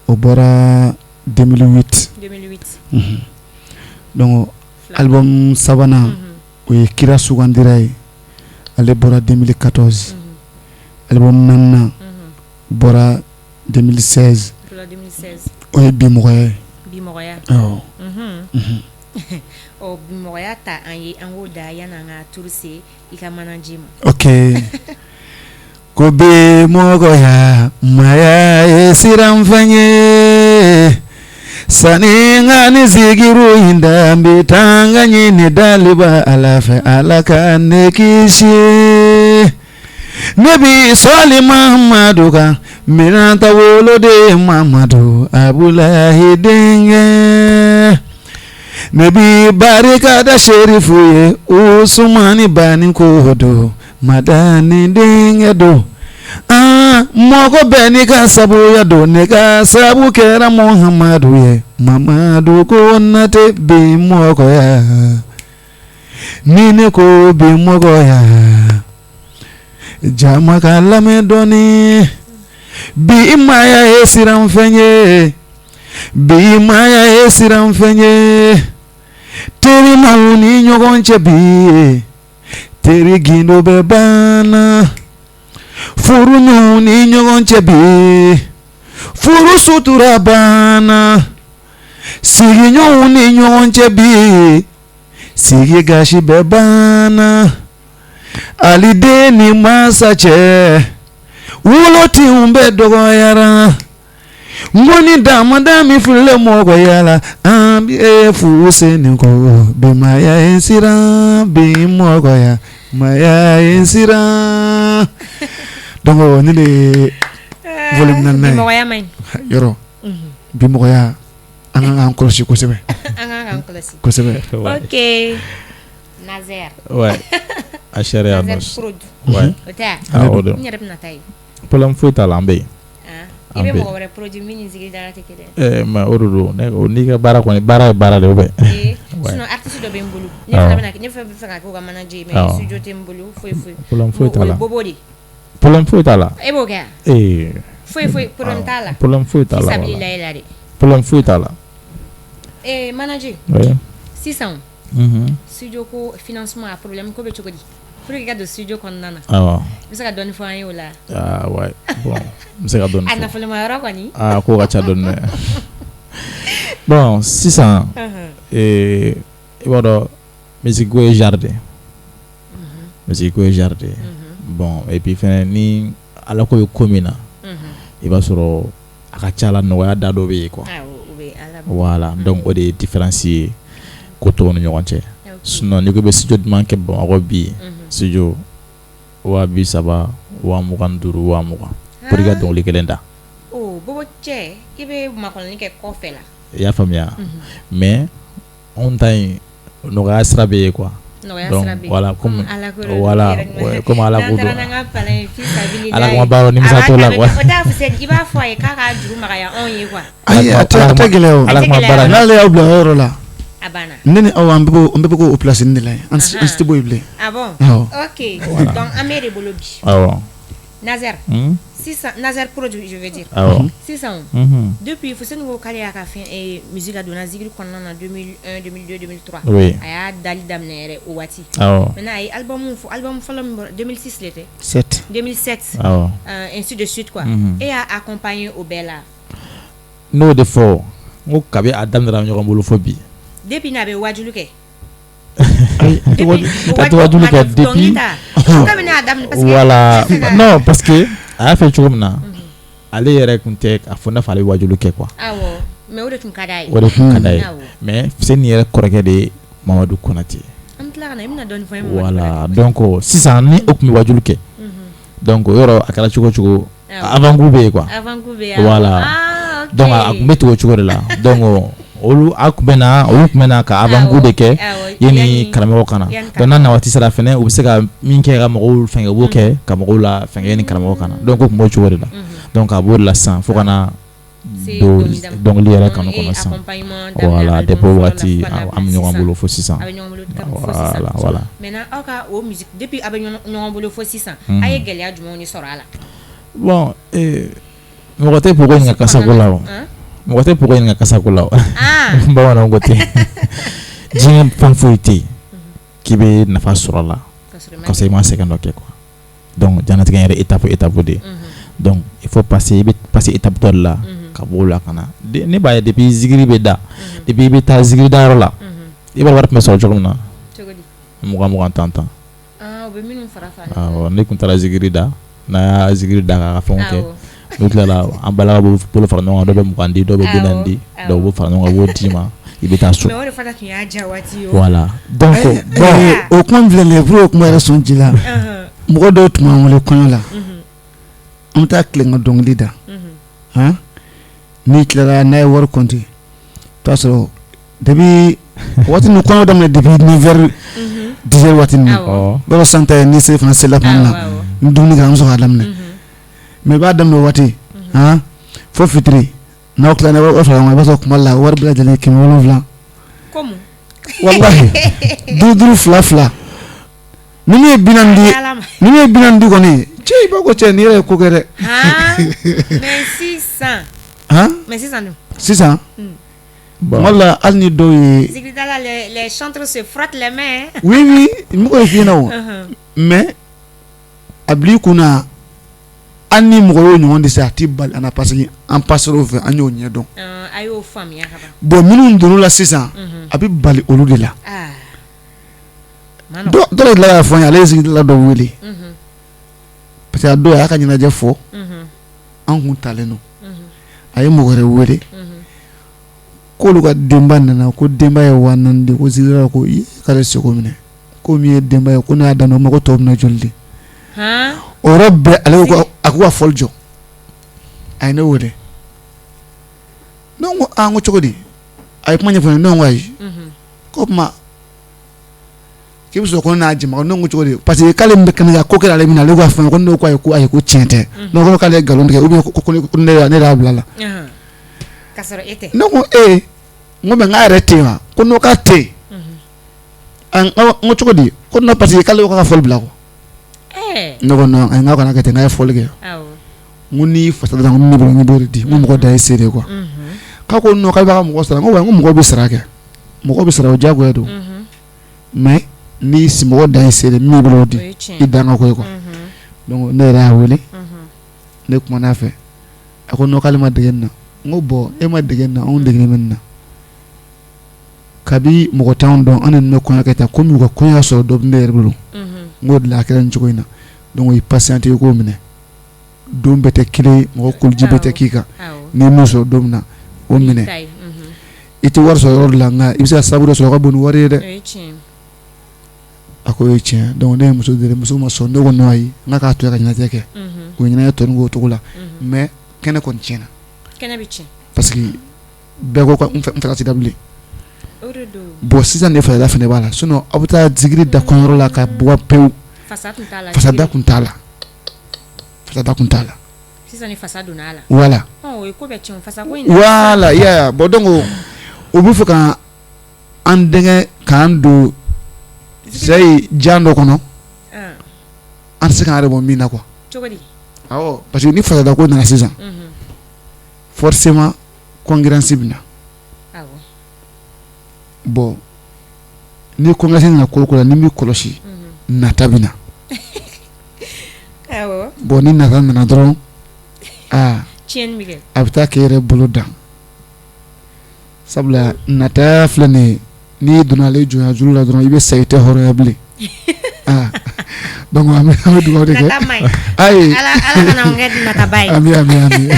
o bɔra 2008.
2008.
Donc album sabanan, o ye Kira Sugandira ye, ale bɔra 2014. Album naaninan bɔra 2016, o ye Bimɔgɔya ye.
Bimɔgɔya.
Awɔ.
Ɔ mɔgɔya ta an ye an k'o da yan an ka tour se i ka manager ma.
Ok, ko bi mɔgɔya maaya ye siranfɛn ye, sani n ka nin zikiru in da n bɛ tanga ɲini daliba Ala fɛ, Ala ka ne kisi. Ne bi sɔli Mahamadu kan, Minata woloden Mamadu Abulayi denkɛ. Ne bi barika da Serifu ye, Usumani Bani ko don, Madani denkɛ don. Aa mɔgɔ bɛɛ n'i ka sabuya don, ne ka sabu kɛra Muhamadu ye, Mamadu Konate bi mɔgɔya. Ni ne ko bi mɔgɔya, jama ka lamɛn dɔɔni. Bi maaya ye siranfɛn ye, bi maaya ye siranfɛn ye. Terimaw ni ɲɔgɔn cɛ bi, teri gindo bɛɛ banna. Furuɲɔgɔnw ni ɲɔgɔn cɛ bi, furu sutura banna. Sigiɲɔgɔnw ni ɲɔgɔn cɛ bi, sigi gasi bɛɛ banna. Ali den ni mansa cɛ, wolotinw bɛɛ dɔgɔyara. Ŋɔni damada min filɛ mɔgɔya la, an bɛ Fuseni ko bi maaya ye siran, bi mɔgɔya maaya ye siran. Donc ne de ye volume naaninan ye.
Bi mɔgɔya man ɲi.
Yɔrɔ bi mɔgɔya an kan k'an kɔlɔsi kosɛbɛ.
An kan k'an kɔlɔsi.
Kosɛbɛ.
Ok Nazer.
Ouais. HR
Nazer
annonce.
Prod.
Ouais.
O tɛ wa?
Awɔ o don.
N yɛrɛ bɛna taa yen.
Problème foyi t'a la, an bɛ yen.
I bɛ mɔgɔ wɛrɛ produit min ni zikiri dala tɛ kelen
ye. Mais o de don, ne ko n'i ka baara kɔni, baara ye baara de ye ou bien.
Sinon artiste dɔ bɛ n bolo ne fana bɛna ne fana bɛ fɛ ka k'o ka manager ye mais studio tɛ n bolo foyi foyi.
Problème foyi t'a la.
O ye bobo de ye.
Problème foyi t'a la.
E b'o kɛ wa? Foyi foyi problème t'a la.
Problème foyi t'a la.
Fisabililayi la dɛ.
Problème foyi t'a la.
Ee manager.
Oui.
Sisan. Studio ko financement a problème ko bɛ cogo di? Pour que i ka don studio kɔnɔna na.
Awɔ.
I bɛ se ka dɔɔni fɔ an ye o la?
Ah ouais bon n bɛ se ka dɔɔni fɔ.
A nafoloma yɔrɔ kɔni.
Aa ko ka ca dɔɔni dɛ. Bon sisan.
Unhun.
Ee i b'a dɔn musique ko ye genre de ye.
Unhun.
Musique ko ye genre de ye.
Unhun.
Bon et puis fɛnɛ ni Ala ko ye ko min na.
Unhun.
I b'a sɔrɔ a ka ca la nɔgɔya da dɔ bɛ yen quoi.
Awɔ o bɛ Ala bolo.
Voilà donc o de ye différence ye ko tɔw ni ɲɔgɔn cɛ. Sinon n'i ko i bɛ studio duman kɛ Bamakɔ bi studio 30,000 25,000 20,000 pour i ka dɔnkili kelen da.
Ɔ Bobo cɛ i bɛ makɔnɔni kɛ kɔfɛ la.
I y'a faamuya mais anw ta in nɔgɔya sira bɛ yen quoi.
Nɔgɔya
Donc
sira bɛ yen.
voilà comme
Ala ko don
voilà comme Ala ko
N'an
don.
taara n'an ka palan ye fisabililahi.
Ala kuma baara nimisa t'o la quoi.
O t'a Fuseni i b'a fɔ a ye k'a k'a juru magaya anw ye quoi.
Ayi a tɛ gɛlɛya o.
Ala kuma baara
N'ale y'aw bila o yɔrɔ la.
A banna.
Ne ni aw an bɛɛ bɛ k'o place de la yen an si tɛ bɔ yen bilen.
Ah bon?
Awɔ.
Ok donc an b'e de bolo bi.
Awɔ.
Nazer sisan Nazer produit je veux dire.
Awɔ.
Sisan depuis Fuseni ko k'ale y'a ka fɛn musique a donna zikiri kɔnɔna na 2001 2002 2003.
Oui.
A y'a dali daminɛ yɛrɛ o waati.
Awɔ.
Maintenant a ye album fɔ album fɔlɔ min bɔra 2006 de tɛ?
7.
2007.
Awɔ.
Ainsi de suite quoi. E y'a accompagné o bɛɛ la.
N'o de fɔ n ko kabi a daminɛra ɲɔgɔn bolo fo bi.
Depuis n'a bɛ wajulu kɛ.
A tɛ wajulu kɛ depuis.
Kabini a daminɛ parce que.
Voilà non parce que a y'a fɛ cogo min na. Ale yɛrɛ tun tɛ a fɔ n'a fɔ ale bɛ wajulu kɛ quoi.
Awɔ mais o de tun ka d'a ye.
O de tun ka d'a ye
Awɔ.
Mais Fuseni yɛrɛ kɔrɔkɛ de ye Mamadu Konate ye.
An bɛ tila ka na i bɛna dɔɔnin fɔ an ye Mamadu
Voilà donc sisan ni o tun bɛ wajulu kɛ. Donc o yɔrɔ a kɛra cogo o cogo. Avant goût bɛ yen quoi.
Avant goût bɛ yen.
Voilà.
Ah, ok.
Donc a tun bɛ tugu o cogo de la donc olu a tun bɛ na olu tun bɛ na ka avant goût de kɛ yanni karamɔgɔ ka na donc n'a na waati sera fɛnɛ u bɛ se ka min kɛ ka mɔgɔw fɛngɛ u b'o kɛ ka mɔgɔw la fɛngɛ yanni karamɔgɔ ka na donc o tun b'o cogo de la donc a b'o de la sisan fo ka na don dɔnkili yɛrɛ kanu kɔnɔ sisan voilà depuis o waati an bɛ ɲɔgɔn bolo fo sisan voilà voilà
maintenant aw ka o musique depuis aw bɛ ɲɔgɔn bolo fo sisan a ye gɛlɛya jumɛnw de sɔrɔ a la.
Bon mɔgɔ tɛ npogo ɲininka kasako la o mɔgɔ tɛ npogo ɲininka kasako la o bamananw ko ten diɲɛ fɛn foyi tɛ yen k'i bɛ nafa sɔrɔ a la ka sɔrɔ i ma sɛgɛn dɔ kɛ quoi donc diɲɛlatigɛ yɛrɛ étape étape de ye donc il faut passer i bɛ passer étape dɔ de la ka b'o la ka na ne b'a ye depuis zikiri bɛ da depuis i bɛ taa zikiri dayɔrɔ la I b'a wari tun bɛ sɔrɔ cogo min na, 20 20 10 10. Ne tun taara zikiri da, n'a y'a zikiri da k'a ka fɛnw kɛ, n'u tilala an balakaw b'u bolo fara ɲɔgɔn kan, dɔw bɛ 20 di, dɔw bɛ 40 di, dɔw b'o fara ɲɔgɔn kan u b'o d'i ma, i bɛ taa so. Voilà, donc
bon o kuma filɛ nin ye pour que kuma yɛrɛ sɔn ji la, mɔgɔ dɔw tun b'an wele kɔɲɔ la, an bɛ taa tilen ka dɔnkili da, han, n'i tilara n'a ye wari compter, i bɛ t'a sɔrɔ depuis waati min kɔɲɔ daminɛ depuis 9 heures 10 heures waati ninnu, i b'a dɔn san ta ye ni seli fana sela tuma min na, ni dumuni kɛra an bɛ sɔrɔ k'a daminɛ, mais i b'a daminɛ o waati, han, fo fitiri, n'aw tilala wari fara ɲɔgɔn kan, i b'a sɔrɔ kuma la wari bɛɛ lajɛlen 700, walahi, duuru duuru fila fila, ni min ye 40 di, ni min ye 40 di kɔni, cɛ i b'a ko cɛ nin yɛrɛ ye ko kɛ dɛ.
Mais sisan,
han,
mais sisan dun,
sisan tuma dɔ la hali ni dɔw ye
Zikridala les chantres se frottent les mains.
Oui oui, mɔgɔ ye f'i ɲɛna o, mais a bil'i kunna hali ni mɔgɔ y'o ɲɔgɔn de se a t'i bali an na parce que an passera o fɛ, an y'o ɲɛdɔn.
A y'o faamuya ka ban.
Bon minnu donn'o la sisan, a bɛ bali olu de la. Dɔ de tilala k'a fɔ n ye, ale ye zikridala dɔ wele parce que a don a y'a ka ɲɛnajɛ fɔ, an kun talen don, a ye mɔgɔ wɛrɛ wele k'olu ka denba nana, ko denba ye 4000 di, ko zikridala ko k'ale seko minɛ, ko min ye denba ye ko n'a y'a daminɛ mɔgɔ tɔw bɛna joli di. O yɔrɔ bɛɛ ale ko a k'u ka fɔli jɔ, a ye ne wele, ne ko aa, n ko cogo di? A ye kuma ɲɛfɔ n ye, ne ko ayi, k'o tuma k'i bɛ sɔrɔ ko ne n'a jama, ne ko cogo di? Parce que k'ale bɛ kɛnɛ ko kɛra ale min na, ale k'a fɔ ko ne ko ayi, ko ayi, ko tiɲɛ tɛ, ne ko k'ale ye nkalon tigɛ ou bien ko ne y'a bila la. Ne ko ee, n ko mais n k'a yɛrɛ tɛ yen wa? Ko n'o k'a tɛ yen. N ko cogo di? Ko non, parce que k'ale ko k'a ka fɔli bila quoi. Ne ko non, n k'a kana kɛ ten, n k'a ye fɔli kɛ, n ko n'i fasa da, n ko min b'i bolo n b'o de di, n ko mɔgɔ dan ye se de ye quoi. K'a ko non, k'a b'a ka mɔgɔ sara. N ko wa, n ko mɔgɔ bɛ sara kɛ, mɔgɔ bɛ sara, o diyagoya don, mais ni mɔgɔ dan ye se de, min b'i bolo o di, i dan ka ko ye quoi. Donc ne yɛrɛ y'a wele, ne kumana a fɛ, a ko non, k'ale ma dege nin na. N ko bon, e ma dege nin na, anw degelen bɛ nin na kabi mɔgɔ t'anw dɔn, an de bɛ kɔɲɔ kɛ tan, komi u ka kɔɲɔ sɔrɔ dɔ bɛ ne yɛrɛ bolo, n k'o de la a kɛra nin cogo in na. Donc i patiente, i k'o minɛ, don bɛɛ tɛ kelen ye, mɔgɔ koliji bɛɛ tɛ k'i kan, n'i ye min sɔrɔ don min na o minɛ, i tɛ wari sɔrɔ yɔrɔ dɔ la, nka i bɛ se ka sababu dɔ sɔrɔ ka bon ni wari ye dɛ. A ko o ye tiɲɛ. Donc ne ye muso deli, muso ma sɔn, ne ko non ayi, n k'a to yen ka ɲɛnajɛ kɛ, u ye ɲɛnajɛ tɔ k'o cogo la, mais kɛnɛ kɔni tiɲɛna, parce que bɛɛ ko n fɛ tɛ da bilen. Bon sisan de fasada fana b'a la, sinon aw bɛ taa zikiri da kɔɲɔyɔrɔ la ka bɔ pewu, fasada tun t'a la, fasada tun t'a la. Voilà voilà, i y'a ye. Bon donc u bɛ fɛ ka an dɛgɛ k'an don sɛ jan dɔ kɔnɔ, an tɛ se k'an yɛrɛ bɔ min na quoi, awɔ, parce que ni fasada ko nana sisan, forcément concurrence bɛ na. Bon ni concurrence nana ko ko la, ni m'i kɔlɔsi, nata bɛ na. Bon ni nata nana dɔrɔn, aa, a bɛ taa k'e yɛrɛ bolo dan, sabula nata filɛ nin ye, n'i donna ale jɔnya juru la dɔrɔn, i bɛ sa, i tɛ hɔrɔnya bilen. Aa, donc an bɛ dugawu de kɛ. Ayi,
Ala kana anw kɛ nataba ye.
Ami ami ami.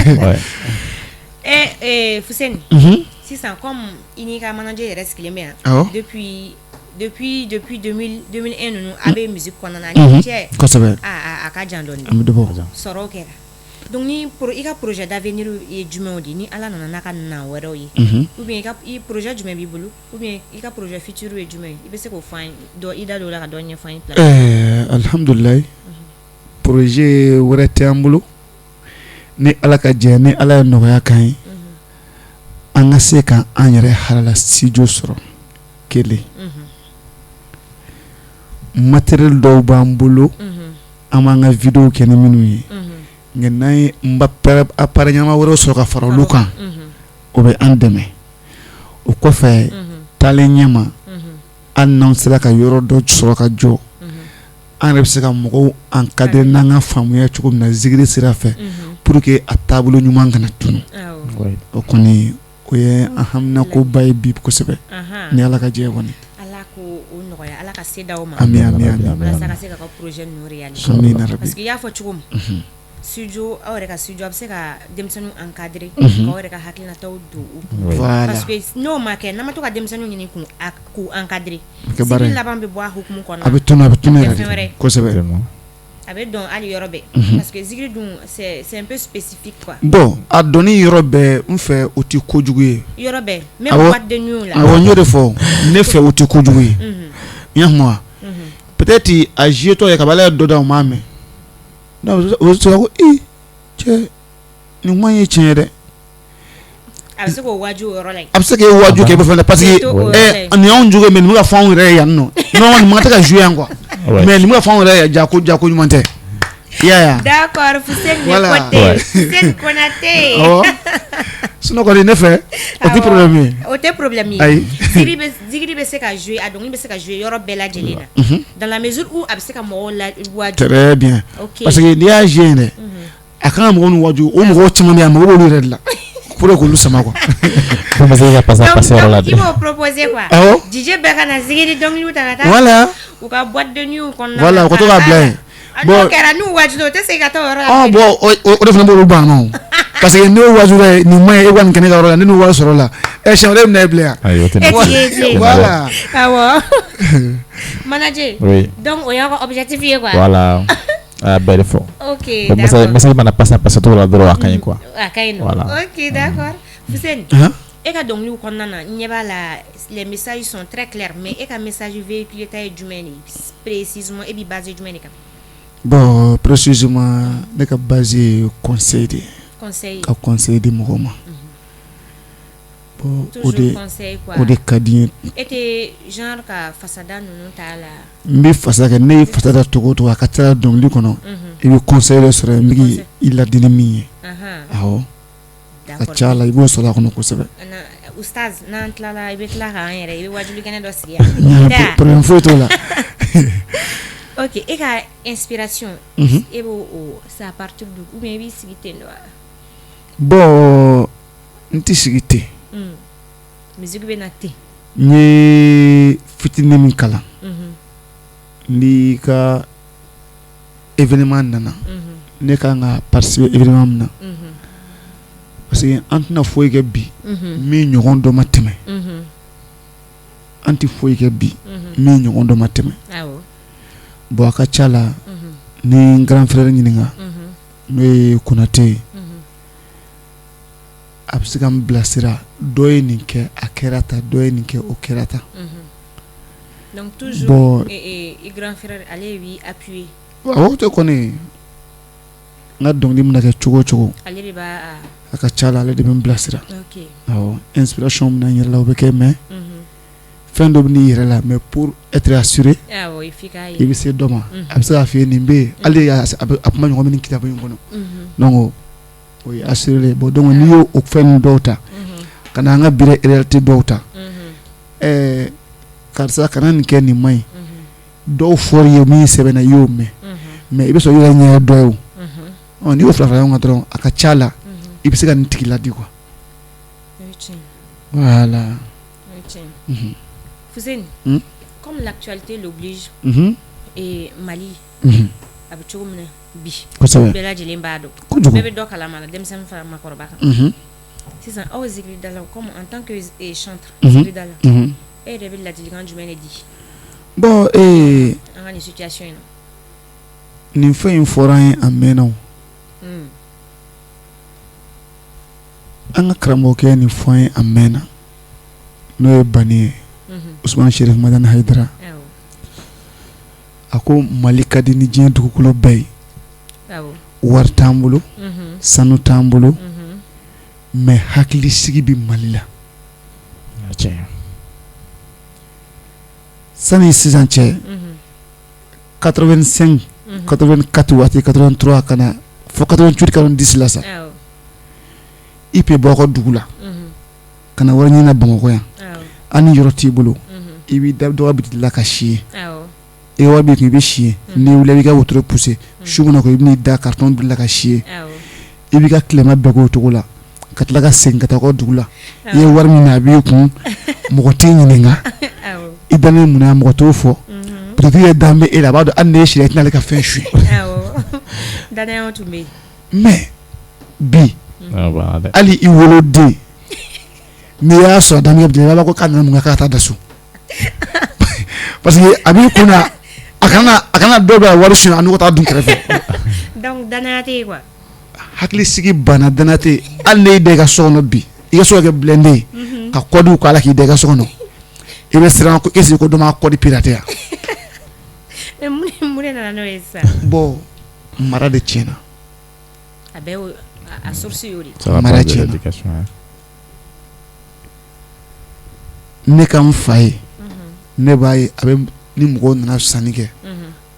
Fuseni, sisan comme i n'i ka manager yɛrɛ sigilen bɛ yan, depuis 2001 ninnu a bɛ musique kɔnɔna na ni cɛ, a ka jan dɔɔnin,
an bɛ dɔ bɔ.
Sɔrɔw kɛra. Donc ni i ka projet d'avenir ye jumɛnw de ye, ni Ala nana n'a ka na wɛrɛw ye, ou bien i ka projet jumɛn b'i bolo, ou bien i ka projet futur ye jumɛn ye, i bɛ se k'o fɔ an ye, i da don o la ka dɔ ɲɛfɔ an ye.
Alihamdulilayi, projet wɛrɛ tɛ an bolo ni Ala ka jɛ, ni Ala ye nɔgɔya k'an ye, an ka se ka an yɛrɛ halala studio sɔrɔ kelen, matériel dɔw b'an bolo, an b'an ka vidéo kɛ ni minnu ye, nka n'an ye appareil ɲɛnama wɛrɛw sɔrɔ ka fara olu kan, o bɛ an dɛmɛ. O kɔfɛ, taalen ɲɛma, hali n'an sera ka yɔrɔ dɔ sɔrɔ ka jɔ, an yɛrɛ bɛ se ka mɔgɔw encadrer n'an ka faamuya cogo min na zikiri sira fɛ, pour que a taabolo ɲuman kana tunun. O kɔni o ye an haminakoba ye bi kosɛbɛ, ni Ala ka jɛ kɔni.
ka se d'aw ma.
Ami ami ami.
Walasa ka se ka ka projet ninnu réaliser.
Amina rabi.
Parce que i y'a fɔ cogo min. Studio, aw yɛrɛ ka studio a bɛ se ka denmisɛnninw encadrer, k'aw yɛrɛ ka hakilinataw don u kun.
Voilà.
Parce que n'o ma kɛ, n'an ma to ka denmisɛnninw ɲini k'u encadrer,
kɛ baara
zikiri
ye.
laban bɛ bɔ a hukumu kɔnɔna
A bɛ tunu, a bɛ tunu
a bɛ
yɛrɛ
kɛ fɛn wɛrɛ
de.
ye.
Kosɛbɛ.
Vraiment.
A bɛ dɔn hali yɔrɔ bɛɛ, parce que zikiri dun, c'est un peu spécifique quoi.
Bon, a dɔnni yɔrɔ bɛɛ, n fɛ, o tɛ kojugu ye.
Yɔrɔ bɛɛ, même
Awɔ.
boîte de nuit la.
Awɔ, n y'o de fɔ, ne fɛ, o tɛ kojugu ye. I y'a faamu wa? Peut-être a joué tɔ ye, kabi Ala ye dɔ da, o m'a mɛn. Donc o bɛ se ka ko ee, cɛ, nin kuma in ye tiɲɛ ye dɛ.
A bɛ se k'o waaju o yɔrɔ la yen.
A bɛ se k'e waaju kɛ i bɛ fɛn parce que
To o yɔrɔ la yen.
Nin y'anw jogo ye, mais nin bɛ ka fɔ anw yɛrɛ ye yan nɔ. Non, nin man tɛ ka jouer yan quoi. Mais nin bɛ ka fɔ anw yɛrɛ ye, ja ko ja ko ɲuman tɛ. I y'a ye wa?
D'accord, Fuseni.
Voilà.
Kote. Fuseni Konate.
Awɔ, sinon kɔni, ne fɛ, o tɛ
Awɔ.
problème ye.
O tɛ problème ye.
Ayi.
Zikiri bɛ se ka jouer, a dɔnkili bɛ se ka jouer yɔrɔ bɛɛ lajɛlen na. Dans la mesure où a bɛ se ka mɔgɔw la waaju.
Très bien. Parce que n'i y'a jouer yen dɛ, a kan ka mɔgɔw ni waaju, o mɔgɔw caman bɛ yen, a mago b'olu yɛrɛ de la pour que k'olu sama quoi.
Ko bɛ se ka passer a
Donc,
passer yɔrɔ la
donc i
dɛ.
b'o proposer quoi.
Awɔ.
DJ bɛɛ ka na zikiri dɔnkiliw ta ka taa u ka boîte de nuit kɔnɔna.
Voilà, u ka to k'a bila yen.
Bon,
Bon.
n'o kɛra, n'u waajula, o tɛ segin ka taa o yɔrɔ la.
Ɔ bon, o de fana b'olu ban nɔ, parce que n'o waajula ye, nin ma ɲi, e ka nin kɛ ne ka yɔrɔ la, ne n'u wari sɔrɔ la, ɛ, siɲɛ wɛrɛ e bɛna e bila yan.
Ayi, o tɛ
E t'i ye bilen.
Voilà.
Awɔ. Manager.
Oui.
Donc o y'aw ka objectif ye quoi.
Voilà. A y'a bɛɛ de fɔ.
Ok,
Bon, message
d'accord.
Message mana passer a passer cogo la dɔrɔn, a ka ɲi quoi.
A ka ɲi nɔ.
Voilà.
Ok, d'accord. Fuseni.
Hein?
E ka dɔnkiliw kɔnɔna na, n ɲɛ b'a la, les messages sont très clairs, mais e ka message véhiculé ta ye jumɛn de ye précisément? E b'i basé jumɛn de kan?
Bon, précisément, ne ka base ye conseil de ye.
Conseil.
Ka conseil di mɔgɔw ma. Bon, o
Toujours
de
conseil quoi.
o de ka di n ye.
E tɛ genre ka fasada ninnu t'a la?
N bɛ fasa kɛ, ne ye fasa da cogo o cogo, a ka ca dɔnkili kɔnɔ, i bɛ conseil dɔ sɔrɔ yen, n bɛ k'i ladi ni min ye. Awɔ, a ka ca la, i b'o sɔrɔ a kɔnɔ kosɛbɛ.
Ustaz, n'an tilala, i bɛ tila k'an yɛrɛ, i bɛ wajuli kɛnɛ dɔ sigi yan. Tɛ wa?
Problème foyi t'o la.
Ok, e ka inspiration, e b'o o c'est à partir de, ou bien i b'i sigi ten de wa?
Bon, n tɛ sigi ten.
Musique bɛ na ten.
N ye fitinin min kalan, n'i ka événement nana, ne kan ka participer événement min na, parce que an tɛna foyi kɛ bi min ɲɔgɔn dɔ ma tɛmɛ. An tɛ foyi kɛ bi min ɲɔgɔn dɔ ma tɛmɛ. Bon, a ka ca la, ni n grand frère ɲininka, n'o ye Konate ye, a bɛ se ka n bilasira: dɔ ye nin kɛ, a kɛra tan, dɔ ye nin kɛ, o kɛra tan.
Donc toujours
Bon.
I grand frère, ale b'i appuyer.
Awɔ, tɛ kɔni, n ka dɔnkili mana kɛ cogo o cogo,
Ale de b'a
a ka ca la, ale de bɛ n bilasira. Awɔ, inspiration min na n yɛrɛ la, o bɛ kɛ, mais fɛn dɔ bɛ n'i yɛrɛ la, mais pour être assuré,
Awɔ, f'i k'a
i
ye.
bɛ se dɔ ma, a bɛ se k'a f'i ye nin bɛ yen, hali a kuma ɲɔgɔn bɛ nin kitabu in kɔnɔ. Donc o ye assuré. Bon, donc n'i y'o o fɛn ninnu dɔw ta ka na an ka bi réalité dɔw ta, ɛɛ, karisa, kana nin kɛ, nin man ɲi, dɔw fɔr'i ye min sɛbɛnna, i y'o mɛn, mais i bɛ sɔrɔ i yɛrɛ ɲɛ ye dɔ ye. O, n'i y'o fara fara ɲɔgɔn kan dɔrɔn, a ka ca la, i bɛ se ka nin tigi ladi quoi.
O ye tiɲɛ ye.
Voilà.
O ye tiɲɛ ye. Fuseni, comme l'actualité l'oblige, et Mali a bɛ cogo min na bi, bɛɛ lajɛlen b'a dɔn, bɛɛ bɛ dɔ kalama la, denmisɛnnin fara maakɔrɔba kan. Sisan, aw zikiridalaw, comme en tant que chantre, zikiridala, e yɛrɛ bɛ ladilikan jumɛn de di
Bon,
an ka nin situation in na?
Nin fɛn in fɔra an ye a mɛnna o. An ka karamɔgɔkɛ ye nin fɔ an ye a mɛnna, n'o ye Bani ye, Usman Sherif Madani Hayidara. A ko Mali ka di ni diɲɛ dugukolo bɛɛ ye. Wari t'an bolo, sanu t'an bolo, mais hakilisigi bɛ Mali la. Sani sisan cɛ, 85, 84 waati, 83 ka na fo 88, 90 la sa, i bɛ bɔ aw ka dugu la ka na wari ɲini na Bamakɔ yan, hali ni yɔrɔ t'i bolo, i b'i da dɔ ka bitigi la ka si yen. I ka wari b'i kun, i bɛ si yen. N'i wulila, i b'i ka wotoro pousser. Su mana ko, i bɛn'i da carton la ka si yen. I b'i ka tilema bɛɛ k'o cogo la, ka tila ka segin ka taa aw ka dugu la. I ye wari min a b'i kun, mɔgɔ t'i ɲininka i dalen mun na, mɔgɔ t'o fɔ. Porotigi ye dan bɛ e la, a b'a dɔn hali n'e sira i tɛna ale ka fɛn suɲɛ.
Danaya tun bɛ yen.
Mais bi hali i woloden n'i y'a sɔrɔ danbe bi, i b'a ko k'a nana mun kɛ, k'a taa da so, parce que a b'i kun na a kana dɔ bɛ a wari suɲɛ, a n'o ka taa dun kɛrɛfɛ.
Donc danaya tɛ yen quoi.
Hakili sigi banna, danaya tɛ yen. Hali n'e da i ka so kɔnɔ bi, i ka so ka kɛ blindé ye ka kɔdiw k'a la, k'i da i ka so kɔnɔ, i bɛ siran ko est-ce que ko dɔ m'a code piraté yan.
Mais mun de nana n'o ye sisan?
Bon, mara de tiɲɛna.
A bɛɛ y'o a source y'o de ye.
Mara tiɲɛna. Ne ka n fa ye, ne b'a ye a bɛ ni mɔgɔw nana sanni kɛ,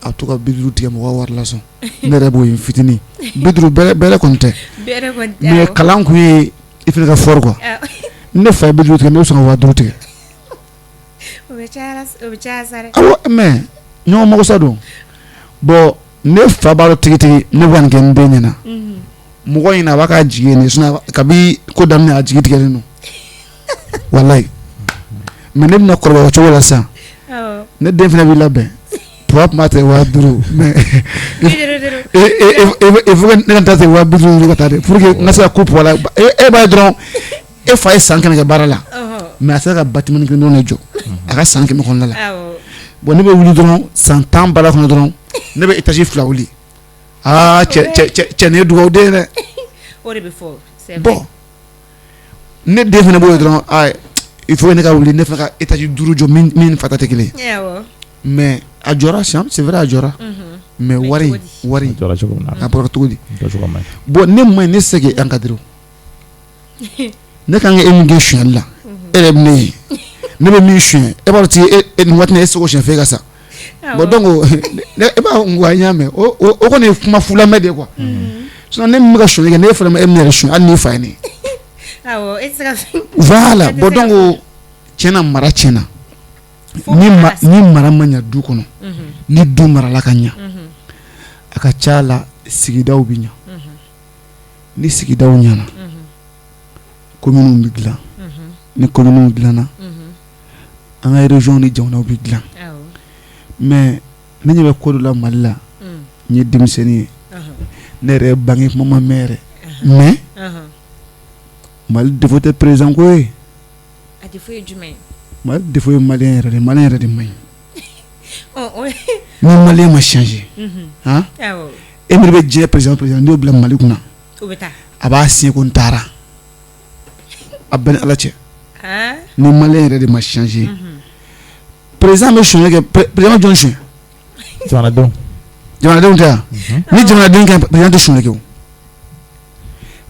a bɛ to ka 50 tigɛ mɔgɔw wari la sɔn. Ne yɛrɛ b'o ye fitinin, 50 bɛrɛ kɔni tɛ, mais kalan kun ye i fana ka fort quoi. Ne fa ye 50 tigɛ, ne bɛ sɔn ka 5000 tigɛ.
O bɛ caya sa dɛ.
Awɔ, mais ɲɔgɔn mago sa don. Bon, ne fa b'a dɔn tigitigi ne bɛ ka nin kɛ n den ɲɛna. Mɔgɔ ɲɛna a b'a ka jigi ye nin sinon kabi ko daminɛ a jigi tigɛlen don walayi. Mais ne bɛna kɔrɔbaya o cogo la sisan, ne den fana b'i labɛn papa tun b'a tigɛ 5000, mais il faut que ne ka taa tigɛ 50 ka taa de pour que n ka se ka ko papa la. E b'a ye dɔrɔn, e fa ye san 100 kɛ baara la, mais a sera ka bâtiment kelen dɔrɔn de jɔ a ka san 100 kɔnɔna la. Bon, ne bɛ wuli dɔrɔn, san 10 baara kɔnɔ dɔrɔn, ne bɛ étage 2 wuli. Aa, cɛ cɛ cɛ, nin ye dugawuden ye dɛ.
O de bɛ fɔ, c'est vrai.
Bon, ne den fana b'o ye dɔrɔn, aa, il faut que ne ka wuli, ne fana ka étage 5 jɔ min fa ta tɛ kelen ye. Mais a jɔra sisan, c'est vrai, a jɔra, mais wari wari
a jɔra cogo min na,
a bɔra cogo di?
Jɔcogo man ɲi.
Bon, ne ma ɲi, ne tɛ se k'e encadrer o. Ne kan ka e min kɛ sonyali la, e yɛrɛ bɛ ne ye, ne bɛ min suɲɛ, e b'a dɔn ti e nin waati in e tɛ se k'o suɲɛ f'e ka sa. Bon, donc e b'a fɔ n y'a mɛn, o kɔni ye kuma fulamɛ de ye quoi. Sinon ne min bɛ ka sonyali kɛ, ne fana ma e min yɛrɛ suɲɛ, hali n'i fa ye ne ye.
Awɔ, e tɛ se ka.
Voilà, bon, donc tiɲɛna mara tiɲɛna. Ni mara ma ɲɛ du kɔnɔ, ni du marala ka ɲɛ, a ka ca la sigidaw bɛ ɲɛ. Ni sigidaw ɲɛna, communes bɛ dilan. Ni communes dilanna, an ka région ni jamanaw bɛ dilan. Mais ne ɲɛ bɛ ko dɔ la Mali la, n ye denmisɛnnin ye, ne yɛrɛ bange kuma ma mɛn yɛrɛ, mais Mali défaut tɛ président ko ye.
A défaut ye jumɛn ye?
Mali défaut ye malien yɛrɛ de, malien yɛrɛ de man ɲi. Ni malien ma changer, han, e miiri bɛ diɲɛ président président, n'i y'o bila Mali kunna, a b'a signé ko n taara, a bɛɛ ni Ala cɛ. Ni malien yɛrɛ de ma changer, président bɛ sonyali kɛ, président bɛ jɔn suɲɛ?
Jamanadenw.
Jamanadenw tɛ yan? Ni jamanaden kɛ, président tɛ sonyali kɛ o.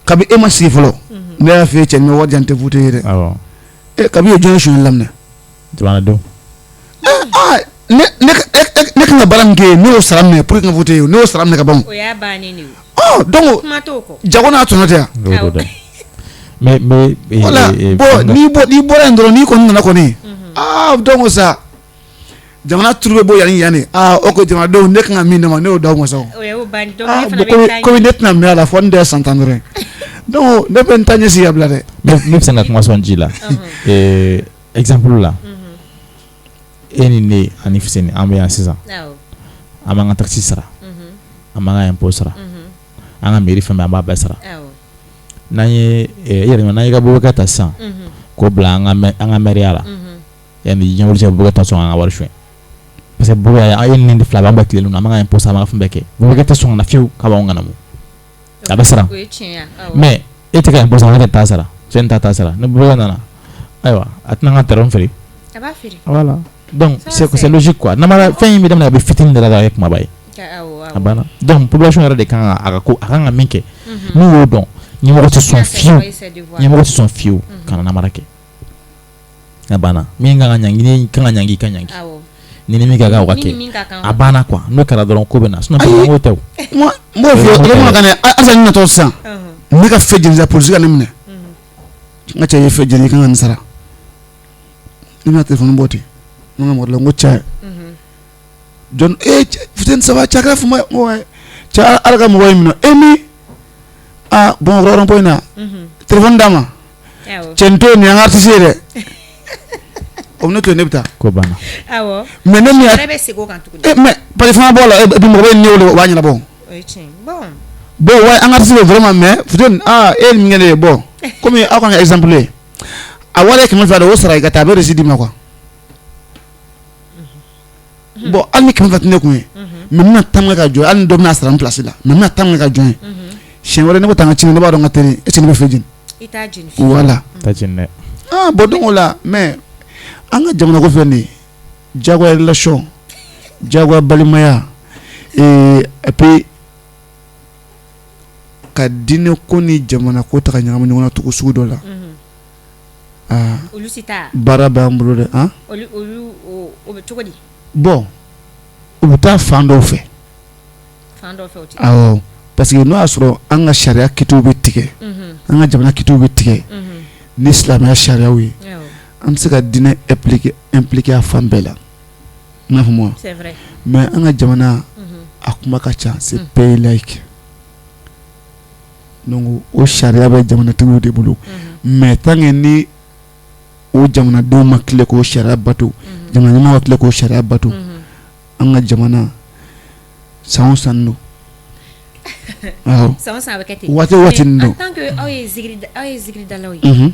Kabi e ma sigi fɔlɔ, ne y'a f'i ye, cɛ, ni ma wari di yan, n tɛ voter ye dɛ. E kabi ye jɔn ye sonyali daminɛ?
Jamanadenw.
Ne kan ka baara min kɛ, ne y'o sara minɛ pour que n ka voter ye, ne y'o sara minɛ ka ban.
O y'a bannen de ye.
Ɔ, donc jago n'a tɔnɔ tɛ yan.
Mais
voilà, bon, n'i bɔra yen dɔrɔn, n'i kɔni nana kɔni, aa, donc sa jamana turu bɛ bɔ yan ni yan de. Aa, o ko jamanadenw, ne kan ka min d'a ma, ne y'o d'aw ma sa. Komi ne tɛna mɛn a la fɔ n tɛ san 10 dɔrɔn, donc ne bɛ n ta ɲɛsigi ka bila dɛ.
Ne bɛ se ka kuma sɔn ji la, exemple la, e ni ne ani Fuseni, an bɛ yan sisan, an b'an ka taxe sara, an b'an ka impôt sara, an ka mairie fɛn bɛɛ, an b'a bɛɛ sara. N'an ye e yɛrɛ, n'an ye ka Boubacar ta sisan k'o bila an ka mairie la, yanni diɲɛ wuli cɛ, Boubacar tɛ sɔn k'an ka wari suɲɛ, parce que Boubacar, an ye nin fila b'an bɛɛ tilen, an b'an ka impôt sara, an b'an ka fɛn bɛɛ kɛ, Boubacar tɛ sɔn ka na fiyewu k'a b'anw ŋanamu, a bɛ siran. Mais e tɛ ka impôt sara, ne tɛ taa sara, Fuseni t'a sara. Ni Boubacar nana, ayiwa, a tɛna an ka terrain feere. Voilà, donc c'est logique quoi. Namara fɛn in bɛ daminɛ, a bɛ fitinin de la, a ye kumaba ye, a banna. Donc population yɛrɛ de kan ka a ka ko, a kan ka min kɛ, n'u y'o dɔn, ɲɛmɔgɔ tɛ sɔn fiyewu, ɲɛmɔgɔ tɛ sɔn fiyewu ka na namara kɛ, a banna. Min kan ka ɲangi, ni kan ka ɲangi, i ka ɲangi, ni min ka kan, o ka kɛ, a banna quoi. N'o kɛra dɔrɔn, ko bɛ na, sinon ko tɛ o.
N b'o f'i ye, o ka halisa n natɔ sisan, ne ka fɛn jeni sisan, polisi ka ne minɛ, n ka cɛ ye fɛn jeni, i kan ka nin sara. Ne bɛna téléphone bɔ ten, n ka mɔgɔ la, n ko cɛ jɔn e Fuseni, ça va cɛ, kɛra fama ye, n ko cɛ, Ala ka mɔgɔ ye minɛ e min, aa, Bamakɔ rond point in na, téléphone d'a ma, cɛ, nin to yen, nin y'an ka artiste ye dɛ. O ne to ne bɛ taa
ko banna.
Awɔ.
Mais ne min
yɛrɛ bɛ segin o kan tuguni.
Mais parce que fana b'o la, et puis mɔgɔ bɛ ne wele, o b'a ɲɛnabɔ.
O ye tiɲɛ ye. Bon.
Bon ouais, an ka artiste vraiment, mais Fousseni, ah, e ye nin kɛ ne ye, bon komi aw kan ka exemple ye, a wari ye 200 de, o sara i ka taa, a bɛ reçu d'i ma quoi. Bon, hali ni 200 tɛ ne kun ye, mais n bɛna temps kɛ ka jɔ, hali ni dɔ bɛna sara n place la, mais n bɛna temps kɛ ka jɔ yen. Siɲɛ wɛrɛ ne bɛ taa n ka ci, ne b'a dɔn n ka teri, est ce que ne bɛ feu jeni?
I t'a jeni.
Voilà.
T'a jeni dɛ.
Ah bon, donc o la, mais an ka jamana ko filɛ nin ye, diyagoya relation, diyagoya balimaya, et puis ka diinɛ ko ni jamana ko ta ka ɲagami ɲɔgɔn na cogo sugu dɔ la. Aa,
olu si t'a.
Baara b'an bolo dɛ, han.
Olu olu o bɛ cogo di?
Bon, u bɛ taa fan dɔw fɛ.
Fan dɔw fɛ, o tɛ.
Awɔ, parce que n'o y'a sɔrɔ an ka sariya kitiw bɛ tigɛ, an ka jamana kitiw bɛ tigɛ ni silamɛya sariyaw ye, an bɛ se ka diinɛ impliquer a fan bɛɛ la, i n'a fɔ.
C'est vrai.
Mais an ka jamana, a kuma ka ca, c'est pays laïque. Donc o sariya bɛ jamanatigiw de bolo, mais tant que ni o jamanadenw ma tile k'o sariya bato, jamana ɲɛmɔgɔw ma tile k'o sariya bato, an ka jamana san o san don. Awɔ.
San o san a bɛ kɛ ten.
Waati o waati nin don.
En tant que aw ye zikiridalaw ye,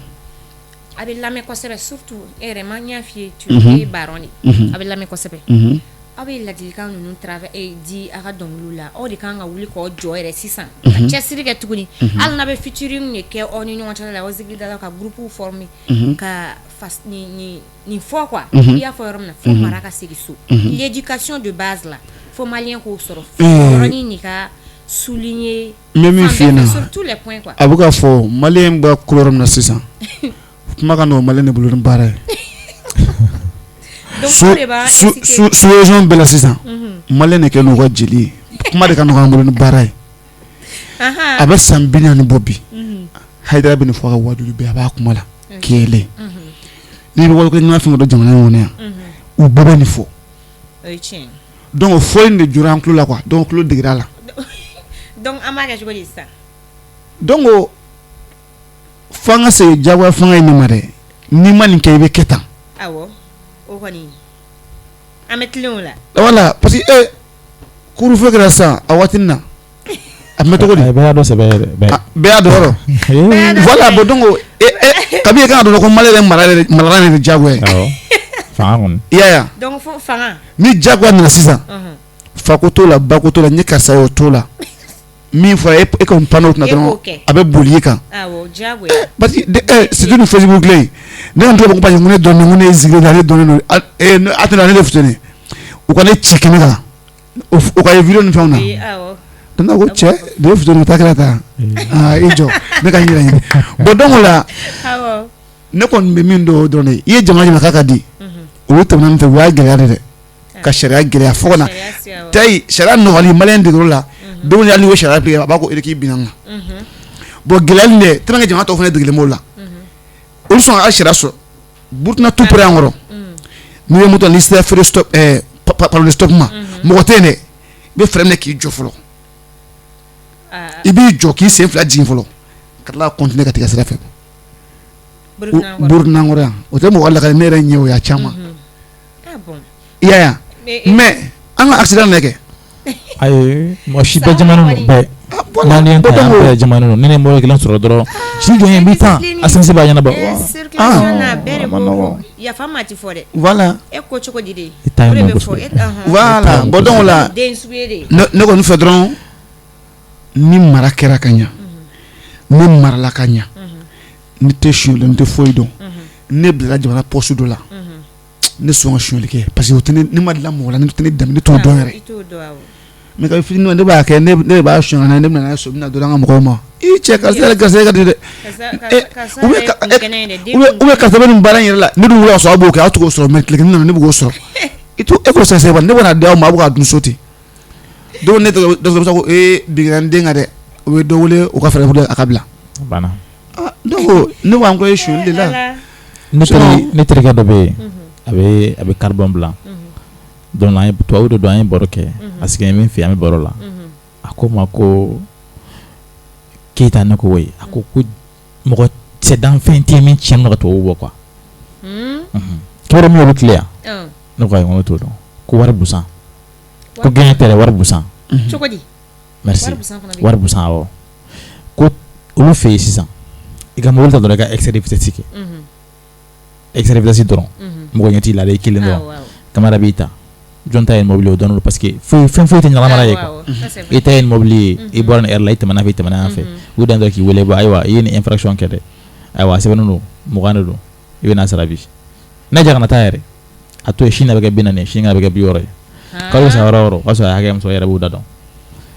a bɛ lamɛn kosɛbɛ, surtout e yɛrɛ ma, n y'a f'i ye, tu ye baron de, a bɛ lamɛn kosɛbɛ. Aw bɛ ladilikan ninnu di aw ka dɔnkiliw la, aw de kan ka wuli k'aw jɔ yɛrɛ sisan ka cɛsiri kɛ tuguni, hali n'a bɛ featuring de kɛ aw ni ɲɔgɔn cɛ la, aw zikiridalaw ka groupe former ka nin fɔ quoi. I y'a fɔ yɔrɔ min na, fo mara ka segin so, l'éducation de base la, fo malien k'o sɔrɔ, yɔrɔnin nin ka souligner.
N bɛ min f'i ɲɛna,
sur tous les points quoi.
A bɛ ka fɔ malien bɛ ko yɔrɔ min na sisan, kuma ka nɔgɔn malien de bolo ni baara ye. Sous région bɛɛ la sisan, malien de kɛlen n'u ka jeli ye, kuma de ka nɔgɔn an bolo ni baara ye. A bɛ san 40 bɔ bi, Hayidara bɛ nin fɔ a ka wajuli bɛɛ, a b'a kuma la kelen. N'i bɛ wale ɲuman fɛn dɔ jamana in kɔnɔ yan, u bɛɛ bɛ nin fɔ. Donc fɔ in de jɔra an tulo la quoi, donc tulo degera a la.
Donc an b'a kɛ cogo di sisan?
Donc f'an ka segin diyagoya fanga in de ma dɛ, n'i ma nin kɛ i bɛ kɛ tan.
Awɔ, o kɔni an bɛ tilen o la.
Voilà, parce que couvre-feu kɛra sisan a waati na, a tun bɛ cogo di?
Bɛɛ y'a dɔn sɛbɛ yɛrɛ.
Bɛɛ y'a dɔn yɔrɔ. Voilà, bon donc kabi e kan ka dɔn ko Mali yɛrɛ mara de diyagoya ye.
Awɔ, fanga kɔni.
I y'a ye wa?
Donc fo fanga.
Ni diyagoya nana sisan, fako t'o la, bako t'o la, n ye karisa ye o t'o la. Min fɔra e ka pan o kunna dɔrɔn, a bɛ boli i kan.
Awɔ, diyagoya.
Parce que surtout ni Facebook tile ne ka to ko parce que ne dɔn ko ne ye zikiri ne dɔnnen don, a tɛna ne de Fousseni, u ka ne ci kɛnɛ kan, u ka ye vidéo ni fɛnw na. Donc ko cɛ de ye Fousseni ta kɛra tan, aa i jɔ ne ka n yɛrɛ ɲini. Bon donc o la, ne kɔni bɛ min dɔn o dɔrɔn de ye, i ye jamana jamana k'a ka di, olu tɛmɛna min fɛ, u y'a gɛlɛya de dɛ, ka sariya gɛlɛya fo ka na tayi sariya nɔgɔli malien degero la don hali n'i ko sariya appliquer, a b'a ko k'i binna n kan. Bon gɛlɛya nin dɛ, tellement que jamana tɔw fana degelen b'o la, olu sɔn ka sariya sɔrɔ. Burukina tout près an kɔrɔ, n'i ye moto, n'i sera feu stop, panneau de stop ma, mɔgɔ tɛ yen dɛ, i bɛ frein minɛ k'i jɔ fɔlɔ, i b'i jɔ k'i sen fila jigin fɔlɔ ka tila ka continuer ka tigɛ sira fɛ. Burukina kɔrɔ yan, o tɛ mɔgɔ lakale, ne yɛrɛ ɲɛ o y'a caman. I y'a ye, mais an ka accident lajɛ.
Ayi, mɔgɔ si bɛɛ jamana don bɛɛ. Malien ta yan bɛɛ jamana don, ni ne mɔgɔ kelen sɔrɔ dɔrɔn si jɔn ye n bɛ taa assurance b'a ɲɛnabɔ.
Circulation na bɛɛ de ko yafa ma ti fɔ dɛ.
Voilà.
E ko cogo di de?
I ta ye
O de bɛ
mɔgɔ
fɔ.
Voilà, bon donc o la,
den sugu ye de.
Ne kɔni fɛ dɔrɔn, ni mara kɛra ka ɲa, ni marala ka ɲa, ne tɛ sonyali, ne tɛ foyi dɔn, ne bilala jamana poste dɔ la, ne sɔn ka sonyali kɛ parce que o tɛ ne ma dilan mɔgɔ la, ne tɛ ne danbe, ne t'o dɔn yɛrɛ. Mais ka fitinin ne b'a kɛ, ne de b'a sonyɛ ka na, ne bɛna n'a ye so, n bɛna dɔ d'an ka mɔgɔw ma. I cɛ karisa yɛrɛ garisɛgɛ ka di dɛ. Ou bien karisa bɛ nin baara in yɛrɛ la, ne dun wula sɔrɔ aw b'o kɛ, aw t'o sɔrɔ, mais tile kelen nana ne b'o sɔrɔ. I t'o e k'o sɛgɛsɛgɛ, ne bɛna di aw ma, aw bɛ k'a dun so ten. Donc ne dɔ ko ee binkanni den kan dɛ, o bɛ dɔ wele o ka fɛɛrɛ a ka bila.
Banna.
Donc ne ko an ko ye sonyali de la.
Ne terikɛ dɔ bɛ yen, a bɛ carbon bila. Donc an ye tubabu de don, an ye baro kɛ, a sigilen min fɛ, an bɛ baro la. A ko ma ko Keyita, ne ko oui, a ko ko mɔgɔ cɛ danfɛn tɛ min tiɲɛ ka tubabu bɔ quoi. K'i Tɔɔrɔ min y'olu tile yan? Ne ko ayi, n ko ne t'o dɔn. Ko wari busan, ko gɛɲɛ tɛ dɛ, wari busan.
Cogo di?
Merci. Wari busan, awɔ. Ko olu fɛ yen sisan, i ka mobili ta dɔrɔn, i ka excès de vitesse kɛ, excès de vitesse dɔrɔn, mɔgɔ ɲɛ t'i la dɛ, i kelen dɔrɔn, caméra b'i ta. Jɔn ta ye mobili ye, o dɔnnen don, parce que foyi, fɛn foyi tɛ ɲɛnamaya ye quoi. I ta ye mobili ye, i bɔra nin heure la, i tɛmɛna fɛ, i tɛmɛna yan fɛ, u dan dɔrɔn k'i wele: bɔ, ayiwa, i ye nin infraction kɛ dɛ, ayiwa, a sɛbɛnnen don, 20 de don, i bɛ n'a sara bi. N'a ja kana taa yɛrɛ, a to yen, sini a bɛ kɛ 40 ye, sini a bɛ kɛ 60 ye. Kalo bɛ sa yɔrɔ o yɔrɔ, o y'a sɔrɔ a ye hakɛ min sɔrɔ, i yɛrɛ b'o da dɔn.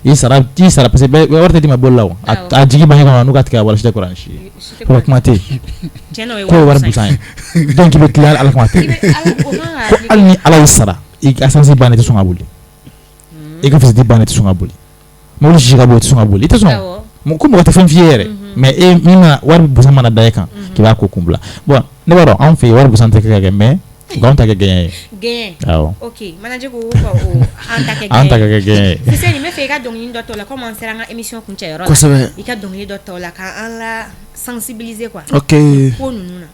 I sara, i sara, parce que bɛɛ wari tɛ d'i ma boli la o. A jigi bange kɔnɔ n'u ka tigɛ ka bɔ a la, si tɛ kɔrɔ ni si ye. Ko kuma tɛ yen, k'o ye wari busan ye. Donc i bɛ tila Ala kama tɛ ko hali ni Ala y'i sara, i ka essence banna, i tɛ sɔn ka boli, i ka visite banna, i tɛ sɔn ka boli, mobili sisi ka bon, i tɛ sɔn ka boli, i tɛ sɔn. Ko mɔgɔ tɛ fɛn f'i ye yɛrɛ, mais e min ma wari busan mana da e kan, k'i b'a ko kun bila. Bon, ne b'a dɔn anw fɛ yen wari busan tɛ kɛ ka kɛ, mais u k'anw ta kɛ gɛɲɛ ye.
Gɛɲɛ.
Awɔ.
Ok, manager ko ko an ta kɛ
An ta kɛ gɛɲɛ ye.
Fuseni, n bɛ fɛ i ka dɔnkili dɔ t'o la, komi an sera an ka émission kuncɛyɔrɔ la.
Kosɛbɛ.
I ka dɔnkili dɔ t'o la k'an la sensibiliser quoi.
Ok.
Ko ninnu na.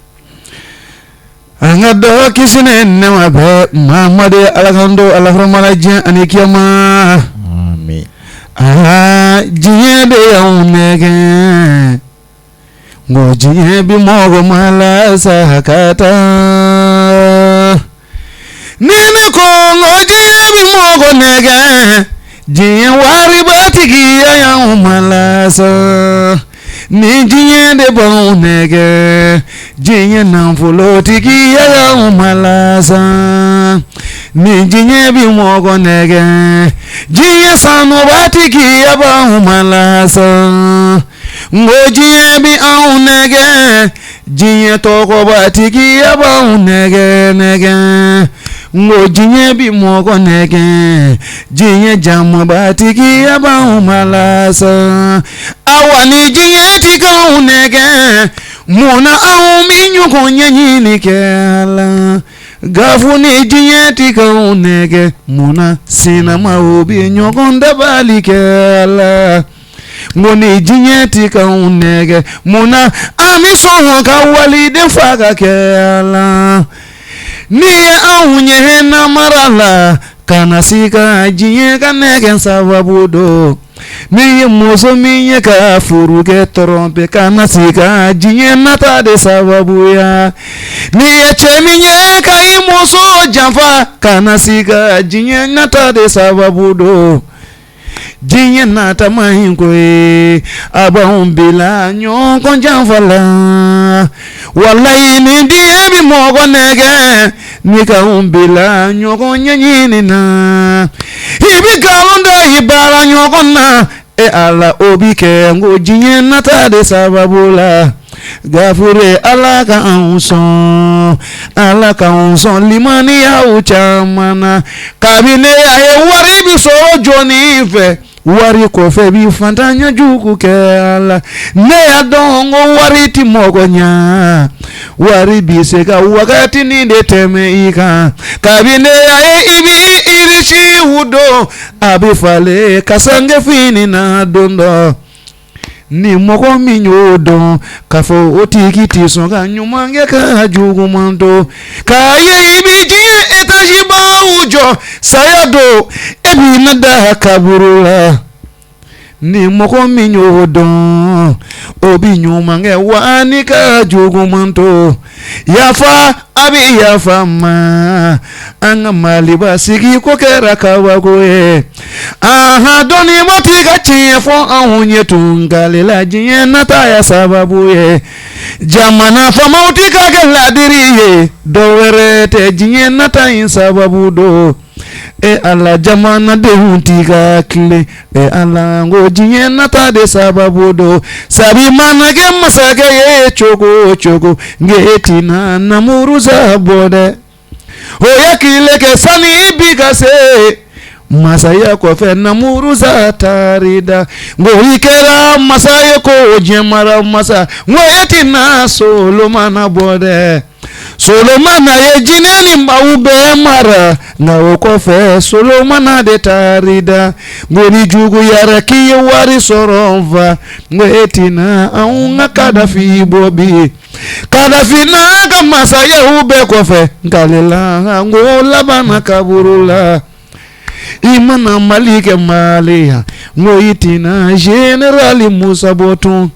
An ka dɔ kisi ni nɛɛma bɛɛ Mamadu, Ala k'an don Ala hɔrɔma diɲɛ ani kiyama.
Amin.
Aa, diɲɛ de y'anw nɛgɛn, n ko diɲɛ bi mɔgɔ ma lasa ka taa. Ni ne ko n ko diɲɛ bi mɔgɔ nɛgɛn, diɲɛ waribatigiya y'anw ma lasa. Ni diɲɛ de b'anw nɛgɛn, diɲɛ nafolotigiya y'anw ma lasa. Ni diɲɛ bi mɔgɔ nɛgɛn, diɲɛ sanubatigiya b'anw ma lasa. N ko diɲɛ bi anw nɛgɛn, diɲɛ tɔgɔbatigiya b'anw nɛgɛn nɛgɛn. N ko diɲɛ bi mɔgɔ nɛgɛn, diɲɛ jamabatigiya b'anw ma lasa. Awa, ni diɲɛ ti k'anw nɛgɛn, mun na anw bi ɲɔgɔn ɲɛɲini kɛ a la? Gafu, ni diɲɛ ti k'anw nɛgɛn, mun na sinamaw bi ɲɔgɔn dabali kɛ a la? N ko ni diɲɛ ti k'anw nɛgɛn, mun na an bɛ sɔn ka waliden faga kɛ a la? N'i ye anw ye namara la, kana sika, diɲɛ ka nɛgɛn sababu don. N'i ye muso min ye ka furukɛ tromper, kana sika, diɲɛ nata de sababuya. N'i ye cɛ min ye ka i muso janfa, kana sika, diɲɛ nata de sababu don. Diɲɛ nata man ɲi ko ye, a b'anw bila ɲɔgɔn janfa la. Walayi, ni diɲɛ bi mɔgɔ nɛgɛn, ni k'anw bila ɲɔgɔn ɲɛɲini na. I bi nkalon da i baara ɲɔgɔn na, e Ala, o bi kɛ, n ko diɲɛ nata de sababu la. Gafure, Ala ka anw sɔn, Ala ka anw sɔn limaniyaw caman na. Kabini a ye wari bi sɔrɔ jɔnni fɛ, wari kɔfɛ bi fantanya jugu kɛ a la. Ne y'a dɔn ko wari ti mɔgɔ ɲa, wari bi se ka wagatinin de tɛmɛ i kan. Kabini a ye i bi irisiw don, a bɛ falen ka sange fini na don dɔ. Ni mɔgɔ min y'o dɔn k'a fɔ o tigi tɛ sɔn ka ɲuman kɛ ka juguman to. K'a ye i bɛ diɲɛ étage baw jɔ, saya don e b'i na da kaburu la. Ni mɔgɔ min y'o dɔn, o bɛ ɲuman kɛ wa ni ka juguman to. Yafa, a bɛ yafa ma. An ka Maliba sigi ko kɛra kabako ye. Ahan, dɔnnibaa ti ka tiɲɛ fɔ anw ye tun, k'ale la diɲɛ nata ya sababu ye. Jamana faamaw ti ka kɛ ladiri ye, dɔ wɛrɛ tɛ, diɲɛ nata in sababu don. E Ala, jamanadenw ti ka tilen. E Ala, n ko diɲɛ nata de sababu don. Sabi mana kɛ masakɛ ye cogo o cogo, n k'e tɛna namurusa bɔ dɛ. O ye tile kɛ sani bi ka se masaya kɔfɛ, namurusa taar'i da. N ko i kɛra masa ye ko diɲɛ mara masa, n ko e tɛna Solomana bɔ dɛ. Solomana ye jinɛ ni maaw bɛɛ mara, nka o kɔfɛ Solomana de taar'i da. N ko ni juguyara k'i ye wari sɔrɔ n fa, n ko e tɛna anw ka Kadafi bɔ bi. Kadafi n'a ka masayaw bɛɛ kɔfɛ n kalela n ko labanna kaburu la i mana Mali kɛ Mali yan n ko i tɛna général Musa bɔ tun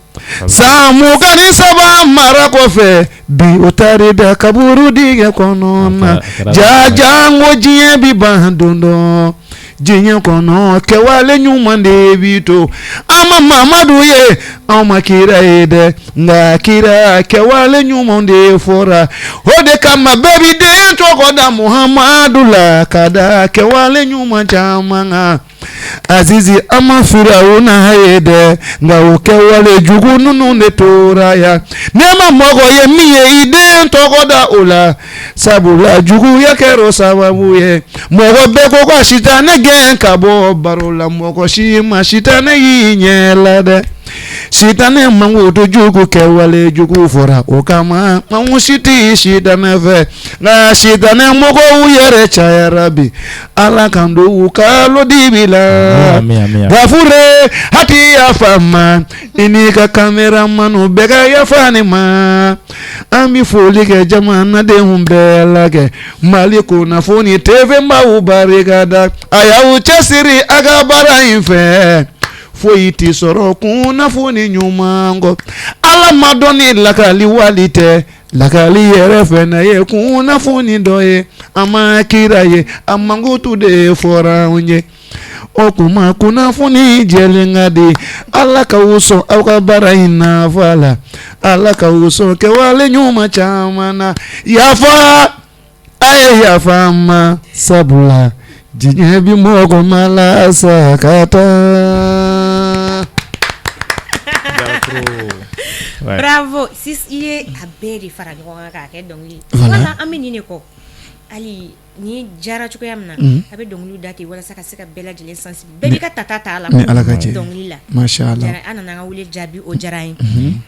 san 23 mara kɔfɛ bi o taar'i da kaburu dingɛ kɔnɔ na jaja n ko diɲɛ bi ban don dɔ diɲɛ kɔnɔ kɛwale ɲuman de bi to an ma Mamadu ye anw ma kira ye dɛ nka kira kɛwale ɲuman de fɔra o de kama bɛɛ b'i den tɔgɔ da Muhamadu la ka da kɛwale ɲuman caman kan Azizi an ma Firawuna ye dɛ nka o kɛwale jugu ninnu de tora yan ne ma mɔgɔ ye min ye i den tɔgɔ da o la sabula juguya kɛra o sababu ye mɔgɔ bɛɛ ko ka sitanɛ gɛn ka bɔ baro la mɔgɔ si ma sitanɛ y'i ɲɛ la dɛ sitanɛ mankutu jugu kɛwale jugu fɔra o kama anw si tɛ sitanɛ fɛ nka sitanɛ mɔgɔw yɛrɛ cayara bi ala k'an don u kalo dibi la Gafure a ti yafa n ma i n'i ka caméramanw bɛɛ ka yafa ne ma an bɛ foli kɛ jamanadenw bɛɛ la kɛ Mali kunnafoni TV b'aw barika da a y'aw cɛsiri a ka baara in fɛ foyi tɛ sɔrɔ kunnafoni ɲuman kɔ Ala ma dɔn ni lakali wali tɛ lakali yɛrɛ fana ye kunnafoni dɔ ye an ma kira ye a mankutu de fɔra anw ye o tuma kunnafoni jɛlen ka di ala k'aw sɔn aw ka baara in nafa la ala k'aw sɔn kɛwale ɲuman caman na yafa a ye yafa n ma sabula diɲɛ bi mɔgɔ ma lasa ka taa.
Bravo i ye a bɛɛ de fara ɲɔgɔn kan k'a kɛ dɔnkili ye. Voilà an bɛ nin de kɔ hali ni jara cogoya min na a bɛ dɔnkili da ten walasa ka se ka bɛɛ lajɛlen sensibiliser bɛɛ b'i ka tata ta a la
ni Ala ka jɛ
dɔnkili la
masha Allah
an nana an ka wele jaabi o diyara an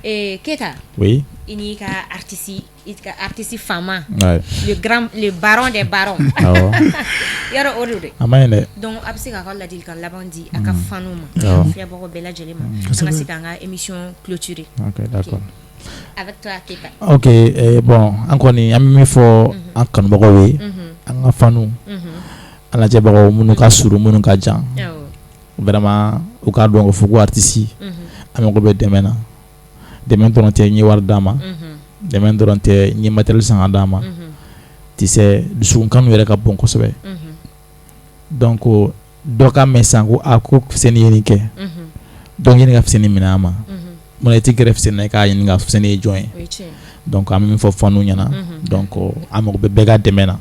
ye Keyita
oui
i n'i ka artiste i ka artiste faama le grand le baron des barons yɔrɔ o don dɛ
a ma ɲi dɛ
donc a bɛ se k'a ka ladilikan laban di a ka fanw ma filɛbagaw bɛɛ lajɛlen ma an ka se k'an ka émission clôturer
ok d'accord
avec toi Keyita
ok bon an kɔni an bɛ min fɔ an kanubagaw ye an ka fanw an lajɛbagaw minnu ka surun minnu ka jan vraiment u k'a dɔn k'a fɔ ko artiste an mago bɛ dɛmɛ na dɛmɛ dɔrɔn tɛ n ye wari d'a ma dɛmɛ dɔrɔn tɛ n ye matériel san ka d'a ma tu sais dusukun kanu yɛrɛ ka bon kosɛbɛ donc dɔ ka mɛn san ko a ko Fuseni ye nin kɛ donc ɲini ka Fuseni minɛ a ma munna i tɛ gɛrɛ Fuseni na i k'a ɲininka Fuseni ye jɔn ye donc an bɛ min fɔ fanw ɲɛna donc an mago bɛ bɛɛ ka dɛmɛ na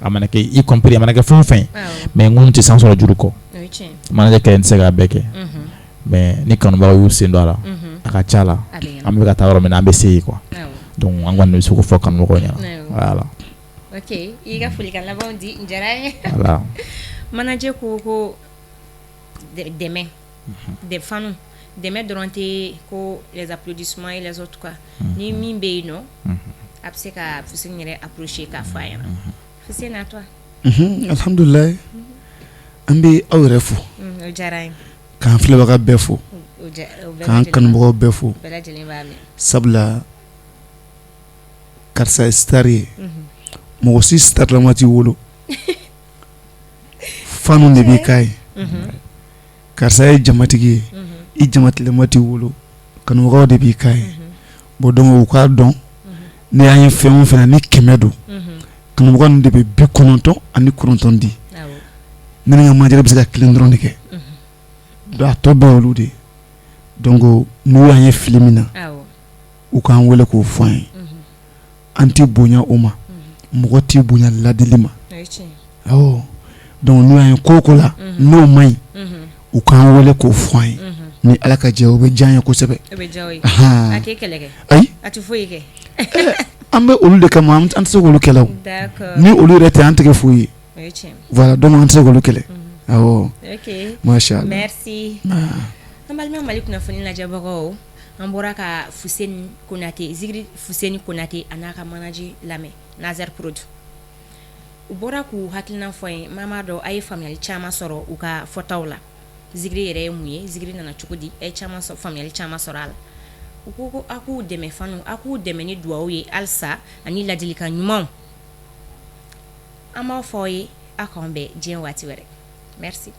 a mana kɛ y compris a mana kɛ fɛn o fɛn mais n tɛ san sɔrɔ juru kɔ manager kelen tɛ se k'a bɛɛ kɛ mais ni kanubagaw y'u sen don a la a ka ca la an bɛ ka taa yɔrɔ min na an bɛ se yen quoi donc an kɔni bɛ se k'o fɔ kanubagaw ɲɛna voilà.
Ok i ka folikan labanw di n diyara n ye
voilà.
Manager ko dɛmɛ des fans dɛmɛ dɔrɔn tɛ ko les applaudissements et les autres quoi ni min bɛ yen nɔ a bɛ se ka Fuseni yɛrɛ approcher k'a fɔ a ɲɛna Fuseni à toi.
Alhamdulilayi an bɛ aw yɛrɛ fo.
O diyara n ye.
K'an filɛbaga bɛɛ fo k'an kanubagaw bɛɛ fo sabula karisa ye star ye mɔgɔ si starlama t'i wolo fanw de b'i k'a ye karisa ye jamatigi ye i jamatigilama t'i wolo kanubagaw de b'i k'a ye bon donc u k'a dɔn ni an ye fɛn o fɛn ni 100 don kanubagaw ninnu de bɛ 99 di ne ni n ka manager bɛ se ka kelen dɔrɔn de kɛ donc a tɔ bɛɛ olu de ye donc n'u y'an ye fili min na u k'an wele k'o fɔ an ye an tɛ bonya o ma mɔgɔ tɛ bonya ladili ma awɔ donc n'u y'an ye ko o ko la n'o man ɲi u k'an wele k'o fɔ an ye ni Ala ka jɛ o bɛ diya an ye kosɛbɛ ayi an bɛ olu de kama an tɛ se k'olu kɛlɛ ni olu yɛrɛ tɛ an tɛ kɛ foyi ye voilà donc an tɛ se k'olu kɛlɛ awɔ masha Allah
merci an balima Mali kunnafoni lajɛbagaw an bɔra ka Fuseni Konate Zikiri Fuseni Konate a n'a ka manager lamɛn Nazer Prod u bɔra k'u hakilina fɔ ye maa m'a dɔn a ye faamuyali caman sɔrɔ u ka fɔtaw la zikiri yɛrɛ ye mun ye zikiri nana cogo di a ye faamuyali caman sɔrɔ a la U ko ko aw k'u dɛmɛ fana, aw k'u dɛmɛ ni dugawu ye halisa ani ladilikan ɲumanw. An b'a fɔ aw ye aw k'an bɛn diɲɛ waati wɛrɛ. Merci.